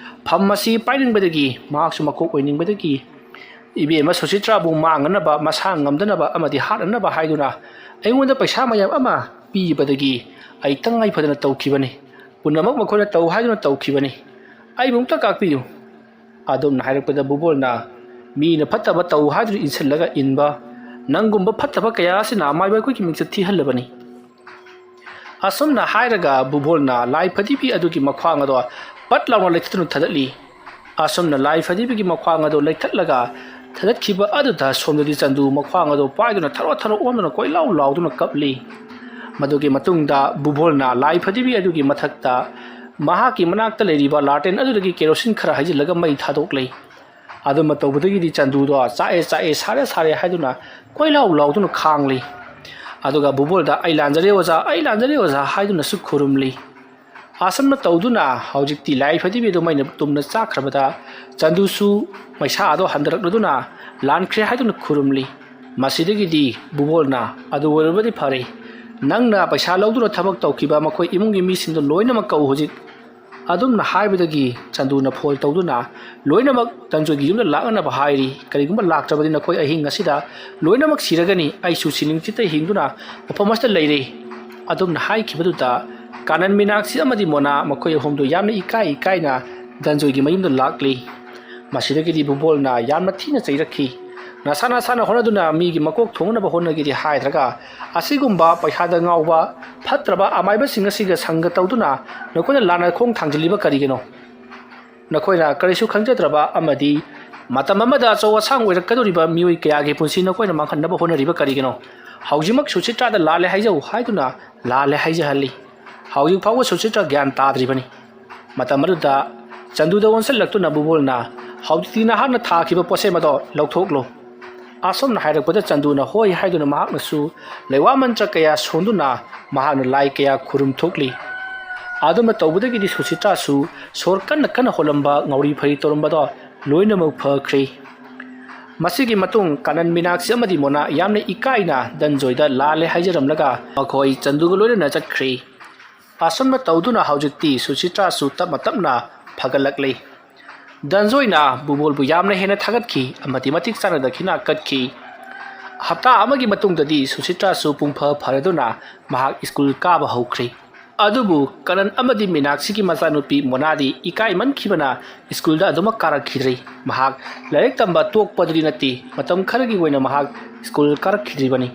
ꯐꯝ ꯑꯁꯤ ꯄꯥꯏꯅꯤꯡꯕꯗꯒꯤ ꯃꯍꯥꯛꯁꯨ ꯃꯀꯣꯛ ꯑꯣꯏꯅꯤꯡꯕꯗꯒꯤ ꯏꯕꯦꯝꯃ ꯁꯨꯆꯤꯇ꯭ꯔꯥꯕꯨ ꯃꯥꯡꯅꯅꯕ, ꯃꯁꯥ ꯉꯝꯗꯅꯕ ꯑꯃꯗꯤ ꯍꯥꯠꯅꯅꯕ ꯍꯥꯏꯗꯨꯅ ꯑꯩꯉꯣꯟꯗ ꯄꯩꯁꯥ ꯃꯌꯥꯝ ꯑꯃ ꯄꯤꯕꯗꯒꯤ ꯑꯩ ꯇꯉꯥꯏ ꯐꯗꯅ ꯇꯧꯈꯤꯕꯅꯤ꯫ ꯄꯨꯝꯅꯃꯛ ꯃꯈꯣꯏꯅ ꯇꯧ ꯍꯥꯏꯗꯨꯅ ꯇꯧꯈꯤꯕꯅꯤ꯫ ꯑꯩꯕꯨ ꯑꯃꯨꯛꯇ ꯀꯥꯛꯄꯤꯌꯨ꯫ ꯑꯗꯨꯝꯅ ꯍꯥꯏꯔꯛꯄꯗ ꯕꯨꯕꯣꯜꯅ, "ꯃꯤꯅ ꯐꯠꯇꯕ ꯇꯧ ꯍꯥꯏꯗꯨꯅ ꯏꯟꯁꯤꯜꯂꯒ ꯏꯟꯕ ꯅꯪꯒꯨꯝꯕ ꯐꯠꯇꯕ ꯀꯌꯥ ꯑꯁꯤꯅ ꯑꯃꯥꯏꯕ ꯑꯩꯈꯣꯏꯒꯤ ꯃꯤꯡꯆꯠ ꯊꯤꯍꯜꯂꯕꯅꯤ"꯫ ꯑꯁꯨꯝꯅ ꯍꯥꯏꯔꯒ ꯕꯨꯕꯣꯜꯅ ꯂꯥꯏ ꯐꯗꯤꯕꯤ ꯑꯗꯨꯒꯤ ꯃꯈ꯭ꯋꯥꯡ ꯑꯗꯣ ꯄꯠ ꯂꯥꯎꯅ ꯂꯩꯊꯠꯇꯨꯅ ꯊꯥꯗꯠꯂꯤ꯫ ꯑꯁꯨꯝꯅ ꯂꯥꯏ ꯐꯗꯤꯕꯤꯒꯤ ꯃꯈ꯭ꯋꯥꯡ ꯑꯗꯨ ꯂꯩꯊꯠꯂꯒ ꯊꯥꯗꯠꯈꯤꯕ ꯑꯗꯨꯗ ꯁꯣꯝꯗꯗꯤ ꯆꯟꯗꯨ ꯃꯈ꯭ꯋꯥꯡ ꯑꯗꯨ ꯄꯥꯏꯗꯨꯅ ꯊꯔꯣ ꯊꯔꯣ ꯑꯣꯟꯗꯨꯅ ꯀꯣꯏꯂꯥꯎ ꯂꯥꯎꯗꯨꯅ ꯀꯞꯂꯤ꯫ ꯃꯗꯨꯒꯤ ꯃꯇꯨꯡꯗ ꯕꯨꯕꯣꯜꯅ ꯂꯥꯏ ꯐꯗꯤꯕꯤ ꯑꯗꯨꯒꯤ ꯃꯊꯛꯇ ꯃꯍꯥꯛꯀꯤ ꯃꯅꯥꯛꯇ ꯂꯩꯔꯤꯕ ꯂꯥꯇꯦꯟ ꯑꯗꯨꯗꯒꯤ ꯀꯦꯔꯣꯁꯤꯟ ꯈꯔ ꯍꯩꯖꯤꯜꯂꯒ ꯃꯩ ꯊꯥꯗꯣꯛꯂꯤ꯫ ꯑꯗꯨꯝꯅ ꯇꯧꯕꯗꯒꯤꯗꯤ ꯆꯟꯗꯨꯗꯣ "ꯆꯥꯛꯑꯦ, ꯆꯥꯛꯑꯦ, ꯁꯥꯔꯦ, ꯁꯥꯔꯦ" ꯍꯥꯏꯗꯨꯅ ꯀꯣꯏꯂꯥꯎ ꯂꯥꯎꯗꯨꯅ ꯈꯥꯡꯂꯤ꯫ ꯑꯗꯨꯒ ꯕꯨꯕꯣꯜꯗ "ꯑꯩ ꯂꯥꯟꯖꯔꯦ ꯑꯣꯖꯥ, ꯑꯩ ꯂꯥꯟꯖꯔꯦ ꯑꯣꯖꯥ" ꯍꯥꯏꯗꯨꯅꯁꯨ ꯈꯨꯔꯨꯝꯂꯤ꯫ ꯑꯁꯨꯝꯅ ꯇꯧꯗꯨꯅ ꯍꯧꯖꯤꯛꯇꯤ ꯂꯥꯏ ꯐꯗꯤꯕꯤꯗꯨ ꯃꯩꯅ ꯇꯨꯝꯅ ꯆꯥꯛꯈ꯭ꯔꯕꯗ ꯆꯟꯗꯨꯁꯨ ꯃꯩꯁꯥ ꯑꯗꯣ ꯍꯟꯊꯔꯛꯂꯗꯨꯅ ꯂꯥꯟꯈ꯭ꯔꯦ ꯍꯥꯏꯗꯨꯅ ꯈꯨꯔꯨꯝꯂꯤ꯫ ꯃꯁꯤꯗꯒꯤꯗꯤ ꯕꯨꯕꯣꯜꯅ, "ꯑꯗꯨ ꯑꯣꯏꯔꯕꯗꯤ ꯐꯔꯦ, ꯅꯪꯅ ꯄꯩꯁꯥ ꯂꯧꯗꯨꯅ ꯊꯕꯛ ꯇꯧꯈꯤꯕ ꯃꯈꯣꯏ ꯏꯃꯨꯡꯒꯤ ꯃꯤꯁꯤꯡꯗꯨ ꯂꯣꯏꯅꯃꯛ ꯀꯧ ꯍꯧꯖꯤꯛ"꯫ ꯑꯗꯨꯝꯅ ꯍꯥꯏꯕꯗꯒꯤ ꯆꯟꯗꯨꯅ ꯐꯣꯟ ꯇꯧꯗꯨꯅ ꯂꯣꯏꯅꯃꯛ ꯗꯟꯖꯣꯏꯒꯤ ꯌꯨꯝꯗ ꯂꯥꯛꯅꯅꯕ ꯍꯥꯏꯔꯤ꯫ "ꯀꯔꯤꯒꯨꯝꯕ ꯂꯥꯛꯇ꯭ꯔꯕꯗꯤ ꯅꯈꯣꯏ ꯑꯍꯤꯡ ꯑꯁꯤꯗ ꯂꯣꯏꯅꯃꯛ ꯁꯤꯔꯒꯅꯤ꯫ ꯑꯩꯁꯨ ꯁꯤꯅꯤꯡꯆꯤꯠꯇ ꯍꯤꯡꯗꯨꯅ ꯃꯐꯝ ꯑꯁꯤꯗ ꯂꯩꯔꯦ"꯫ ꯑꯗꯨꯝꯅ ꯍꯥꯏꯈꯤꯕꯗꯨꯗ ꯀꯥꯅꯟ, ꯃꯤꯅꯥꯛꯁꯤ ꯑꯃꯗꯤ ꯃꯣꯅꯥ ꯃꯈꯣꯏ ꯑꯍꯨꯝꯗꯨ ꯌꯥꯝꯅ ꯏꯀꯥꯏ ꯏꯀꯥꯏꯅ ꯗꯟꯖꯣꯏꯒꯤ ꯃꯌꯨꯝꯗ ꯂꯥꯛꯂꯤ꯫ ꯃꯁꯤꯗꯒꯤꯗꯤ ꯕꯨꯕꯣꯜꯅ ꯌꯥꯝꯅ ꯊꯤꯅ ꯆꯩꯔꯛꯈꯤ꯫ "ꯅꯁꯥ ꯅꯁꯥꯅ ꯍꯣꯠꯅꯗꯨꯅ ꯃꯤꯒꯤ ꯃꯀꯣꯛ ꯊꯣꯡꯅꯕ ꯍꯣꯠꯅꯒꯦꯗꯤ ꯍꯥꯏꯗ꯭ꯔꯒ ꯑꯁꯤꯒꯨꯝꯕ ꯄꯩꯁꯥꯗ ꯉꯥꯎꯕ ꯐꯠꯇ꯭ꯔꯕ ꯑꯃꯥꯏꯕꯁꯤꯡ ꯑꯁꯤꯒ ꯁꯪꯒ ꯇꯧꯗꯨꯅ ꯅꯈꯣꯏꯅ ꯂꯥꯟꯅ ꯈꯣꯡ ꯊꯥꯡꯖꯤꯜꯂꯤꯕ ꯀꯔꯤꯒꯤꯅꯣ? ꯅꯈꯣꯏꯅ ꯀꯔꯤꯁꯨ ꯈꯪꯖꯗ꯭ꯔꯕ ꯑꯃꯗꯤ ꯃꯇꯝ ꯑꯃꯗ ꯑꯆꯧ ꯑꯁꯥꯡ ꯑꯣꯏꯔꯛꯀꯗꯧꯔꯤꯕ ꯃꯤꯑꯣꯏ ꯀꯌꯥꯒꯤ ꯄꯨꯟꯁꯤ ꯅꯈꯣꯏꯅ ꯃꯥꯡꯍꯟꯅꯕ ꯍꯣꯠꯅꯔꯤꯕ ꯀꯔꯤꯒꯤꯅꯣ? ꯍꯧꯖꯤꯛꯃꯛ ꯁꯨꯆꯤꯇ꯭ꯔꯥꯗ ꯂꯥꯜꯂꯦ ꯍꯥꯏꯖꯧ ꯍꯥꯏꯗꯨꯅ ꯂꯥꯜꯂꯦ ꯍꯥꯏꯖꯍꯜꯂꯤ꯫ ꯍꯧꯖꯤꯛ ꯐꯥꯎꯕ ꯁꯨꯆꯤꯇ꯭ꯔꯥ ꯒ꯭ꯌꯥꯟ ꯇꯥꯗ꯭ꯔꯤꯕꯅꯤ"꯫ ꯃꯇꯝ ꯑꯗꯨꯗ ꯆꯟꯗꯨꯗ ꯑꯣꯟꯁꯤꯜꯂꯛꯇꯨꯅ ꯕꯨꯕꯣꯜꯅ, "ꯍꯧꯖꯤꯛꯇꯤ ꯅꯍꯥꯛꯅ ꯊꯥꯈꯤꯕ ꯄꯣꯠꯁꯦꯝ ꯑꯗꯣ ꯂꯧꯊꯣꯛꯂꯣ"꯫ ꯑꯁꯨꯝꯅ ꯍꯥꯏꯔꯛꯄꯗ ꯆꯟꯗꯨꯅ ꯍꯣꯏ ꯍꯥꯏꯗꯨꯅ ꯃꯍꯥꯛꯅꯁꯨ ꯂꯩꯋꯥ ꯃꯟꯇ꯭ꯔ ꯀꯌꯥ ꯁꯣꯟꯗꯨꯅ ꯃꯍꯥꯛꯅ ꯂꯥꯏ ꯀꯌꯥ ꯈꯨꯔꯨꯝ ꯊꯣꯛꯂꯤ꯫ ꯑꯗꯨꯝꯅ ꯇꯧꯕꯗꯒꯤꯗꯤ ꯁꯨꯆꯤꯇ꯭ꯔꯥꯁꯨ ꯁꯣꯔ ꯀꯟꯅ ꯀꯟꯅ ꯍꯣꯜꯂꯝꯕ, ꯉꯥꯎꯔꯤ ꯐꯩ ꯇꯧꯔꯝꯕꯗꯣ ꯂꯣꯏꯅꯃꯛ ꯐꯈ꯭ꯔꯦ꯫ ꯃꯁꯤꯒꯤ ꯃꯇꯨꯡ ꯀꯥꯅꯟ, ꯃꯤꯅꯥꯛꯁꯤ ꯑꯃꯗꯤ ꯃꯣꯅꯥ ꯌꯥꯝꯅ ꯏꯀꯥꯏꯅ ꯗꯟꯖꯣꯏꯗ ꯂꯥꯜꯂꯦ ꯍꯥꯏꯖꯔꯝꯂꯒ ꯃꯈꯣꯏ ꯆꯟꯗꯨꯒ ꯂꯣꯏꯅꯅ ꯆꯠꯈ꯭ꯔꯦ꯫ ꯑꯁꯨꯝꯅ ꯇꯧꯗꯨꯅ ꯍꯧꯖꯤꯛꯇꯤ ꯁꯨꯆꯤꯇ꯭ꯔꯥꯁꯨ ꯇꯞꯅ ꯇꯞꯅ ꯐꯒꯠꯂꯛꯂꯤ꯫ ꯙꯟꯖꯣꯏꯅ ꯕꯨꯕꯣꯜꯕꯨ ꯌꯥꯝꯅ ꯍꯦꯟꯅ ꯊꯥꯒꯠꯈꯤ ꯑꯃꯗꯤ ꯃꯇꯤꯛ ꯆꯥꯅ ꯗꯈꯤꯅꯥ ꯀꯠꯈꯤ꯫ ꯍꯞꯇꯥ ꯑꯃꯒꯤ ꯃꯇꯨꯡꯗꯗꯤ ꯁꯨꯁꯤꯇ꯭ꯔꯥꯁꯨ ꯄꯨꯡ ꯐ ꯐꯔꯗꯨꯅ ꯃꯍꯥꯛ ꯁ꯭ꯀꯨꯜ ꯀꯥꯕ ꯍꯧꯈ꯭ꯔꯦ꯫ ꯑꯗꯨꯕꯨ ꯀꯅꯟ ꯑꯃꯗꯤ ꯃꯤꯅꯥꯛꯁꯤꯒꯤ ꯃꯆꯥꯅꯨꯄꯤ ꯃꯣꯅꯥꯗꯤ ꯏꯀꯥꯏꯃꯟꯈꯤꯕꯅ ꯁ꯭ꯀꯨꯜꯗ ꯑꯗꯨꯃꯛ ꯀꯥꯔꯛꯈꯤꯗ꯭ꯔꯤ꯫ ꯃꯍꯥꯛ ꯂꯥꯏꯔꯤꯛ ꯇꯝꯕ ꯇꯣꯛꯄꯗꯨꯗꯤ ꯅꯠꯇꯦ, ꯃꯇꯝ ꯈꯔꯒꯤ ꯑꯣꯏꯅ ꯃꯍꯥꯛ ꯁ꯭ꯀꯨꯜ ꯀꯥꯔꯛꯈꯤꯗ꯭ꯔꯤꯕꯅꯤ꯫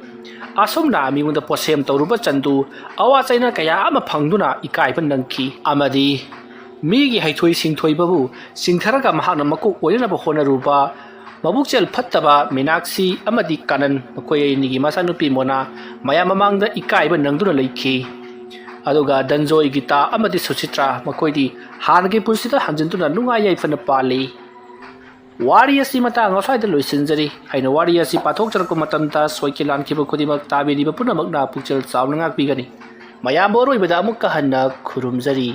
ꯑꯁꯨꯝꯅ ꯃꯤꯉꯣꯟꯗ ꯄꯣꯠꯁꯦꯝ ꯇꯧꯔꯨꯕ ꯆꯟꯗꯨ ꯑꯋꯥ ꯆꯩꯅ ꯀꯌꯥ ꯑꯃ ꯐꯪꯗꯨꯅ ꯏꯀꯥꯏꯕ ꯅꯪꯈꯤ ꯑꯃꯗꯤ ꯃꯤꯒꯤ ꯍꯩꯊꯣꯏ ꯁꯤꯡꯊꯣꯏꯕꯕꯨ ꯆꯤꯡꯊꯔꯒ ꯃꯍꯥꯛꯅ ꯃꯀꯣꯛ ꯑꯣꯏꯅꯅꯕ ꯍꯣꯠꯅꯔꯨꯕ ꯃꯕꯨꯛꯆꯦꯜ ꯐꯠꯇꯕ ꯃꯤꯅꯥꯛꯁꯤ ꯑꯃꯗꯤ ꯀꯥꯅꯟ, ꯃꯈꯣꯏ ꯑꯅꯤꯒꯤ ꯃꯆꯥꯅꯨꯄꯤ ꯃꯣꯅꯥ ꯃꯌꯥꯝ ꯃꯃꯥꯡꯗ ꯏꯀꯥꯏꯕ ꯅꯪꯗꯨꯅ ꯂꯩꯈꯤ꯫ ꯑꯗꯨꯒ ꯙꯟꯖꯣꯏ, ꯒꯤꯇꯥ ꯑꯃꯗꯤ ꯁꯨꯆꯤꯇ꯭ꯔꯥ ꯃꯈꯣꯏꯗꯤ ꯍꯥꯟꯅꯒꯤ ꯄꯨꯟꯁꯤꯗ ꯍꯟꯖꯤꯟꯗꯨꯅ ꯅꯨꯡꯉꯥꯏ ꯌꯥꯏꯐꯅ ꯄꯥꯜꯂꯤ꯫ ꯋꯥꯔꯤ ꯑꯁꯤ ꯃꯇꯥꯡ ꯑꯁ꯭ꯋꯥꯏꯗ ꯂꯣꯏꯁꯤꯟꯖꯔꯤ꯫ ꯑꯩꯅ ꯋꯥꯔꯤ ꯑꯁꯤ ꯄꯥꯊꯣꯛꯆꯔꯛꯄ ꯃꯇꯝꯗ ꯁꯣꯏꯈꯤ ꯂꯥꯟꯈꯤꯕ ꯈꯨꯗꯤꯡꯃꯛ ꯇꯥꯕꯤꯔꯤꯕ ꯄꯨꯝꯅꯃꯛꯅ ꯄꯨꯛꯆꯦꯜ ꯆꯥꯎꯅ ꯉꯥꯛꯄꯤꯒꯅꯤ꯫ ꯃꯌꯥꯝꯕꯨ ꯑꯔꯣꯏꯕꯗ ꯑꯃꯨꯛꯀ ꯍꯟꯅ ꯈꯨꯔꯨꯝꯖꯔꯤ꯫